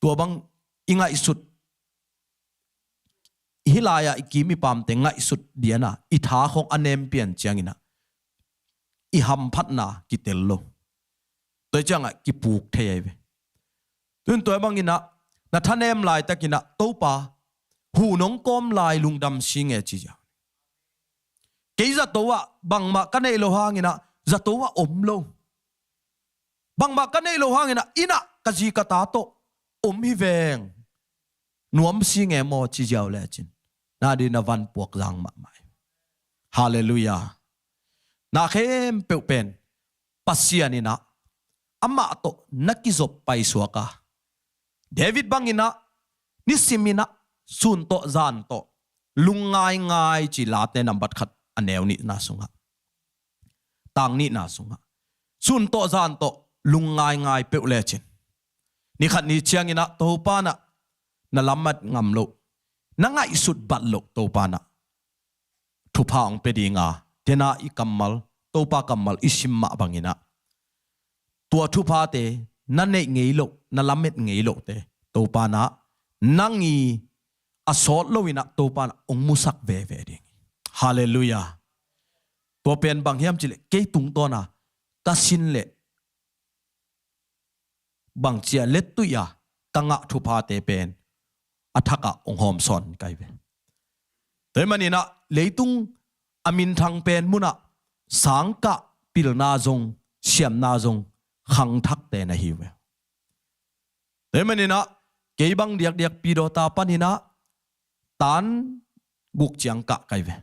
tua bang i ngaihsut, hih lai-ah i kim i pamte ngaihsut diana i tha khawng a nem pian cianginah i hamphatna kitel lo. Tua hi ciangah kipuk thei ahi ve. Tun tua hi banginah na thanem laitakinah Topa hu nong kawm lai lungdam si nge ci zia. Kei zato ah bangmah ka neih lo hanginah zato ah om lo. Bangmah ka neih lo hanginah innah ka zi ka ta tawh om hi veng. Nuam si nge maw ci ziau lecin na dih na van puak zang mahmah hi. Halleluiah. Na khempeuh pen Pasian innah amah tawh na kizop paisuak a, David banginah nisiminah sun tawh zan tawh lungngaingai ci Late nambat khat a neu nihna sungah, tang nihna sungah sun tawh zan tawh lungngaingai peuh lecin nikhat ni cianginah Topa nah na lamet ngam loh, na ngaihsut bat loh Topa nah thupha hong pia dinga, tena i kammal, Topa kammal i sim mah banginah tua thuphate na neih ngei loh, na lamet ngei lohte Topa nah nang i a sawt loinah Topa nah hong musak veve ding. Halleluiah. Tua pen bang hiam cileh kei tungtawna ka sin leh bangcia lettuih a ka ngah thuphate pen a thakah hong hawmsawn kai ve. Tua hi maninah leitung a minthang pen munah sangkah pilna zong, siamna zong, khangthakte na hi uh ve. Tua hi maninah kei bang diakdiak pidawta paninah tan guk ciang kah kai ve.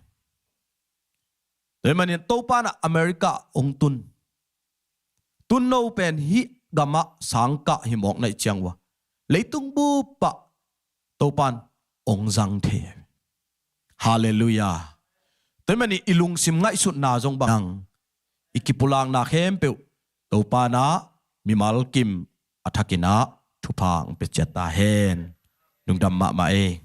Tua hi manin Topa nah America hong tun. Tun no pen hih gamah sangkah hi mawk naih ciang uh a, leitung bupah Topan hong zang thei. Halleluiah. Tua hi manin i lungsim ngaihsutna zong bang i kipulakna khempeuh Topa nah mimal kim a thakinah thupha hong pia ciat ta hen. Lungdam mahmah ei.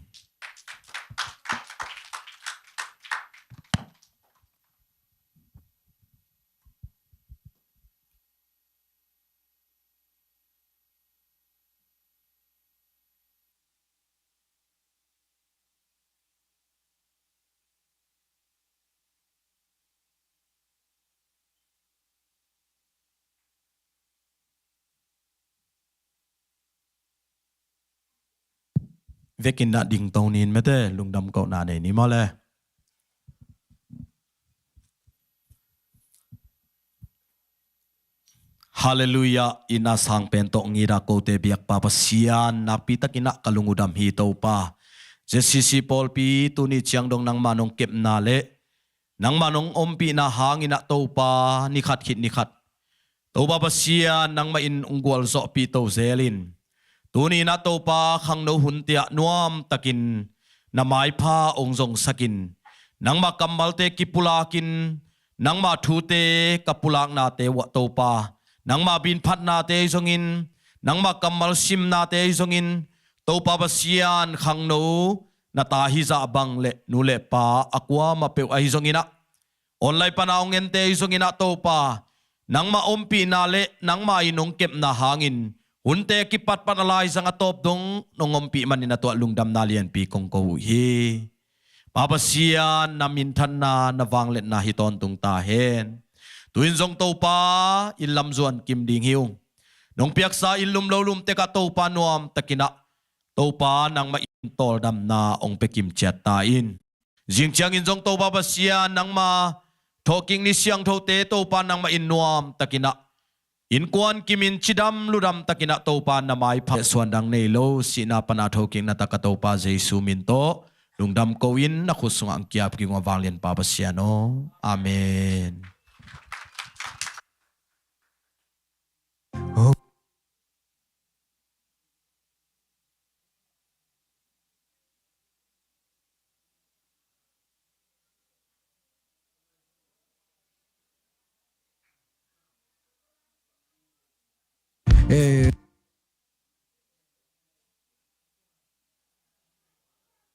Vekin na dingto nin mete, lungdam kohna nei ni maw le. Halleluiah. I na sang pen tawh ngita kote biakpa Pasian nakpitakinah ka lungudam hi Topa. J C C pawlpi tuni ciang dong nangma nong kepna le nangma nong ompihna hanginah Topa nikhat khit nikhat Topa Pasian nangmah in hong gualzawhpih to zelin tuni inah Topa khangno hunte ah nuamtakin na maipha hong zongsakin nangma kammalte kipulakin nangma thute ka pulaknate uah Topa nangma binphatnate ahi zongin nangma kammal simnate ahi zongin Topa Pasian khangno na ta hizah bang le nu le pa a kuamah peuh ahi zonginah online pana hong ente ahi zonginah Topa nangma ompihna le nangma in hong kepna hangin hunte kipatpat a laizang a tawp dong nong ompih manin a tuah lungdamna lianpi kong ko uh hi. Pa Pasian na minthanna na vangliatna hi tawntung ta hen. Tu-in zong Topa in lamzuan kim ding hi ung. Nong piaksa in lum lo lum tekah Topa nuamtakinah Topa nangmah in tawldamna hong pia kim ciat ta in. Zing ciangin zong Topa Pasian nangma thawhkik ni siangthote Topa nangmah in nuamtakinah innkuan kimin cidam ludam takinah Topa na maipha suandang nei lo sihna pana thokikna taka Topa Jesu min tawh lungdam ko in na khut sungah ang kiap kik ung a vanglian Pa Pasian aw. Amen. Eh,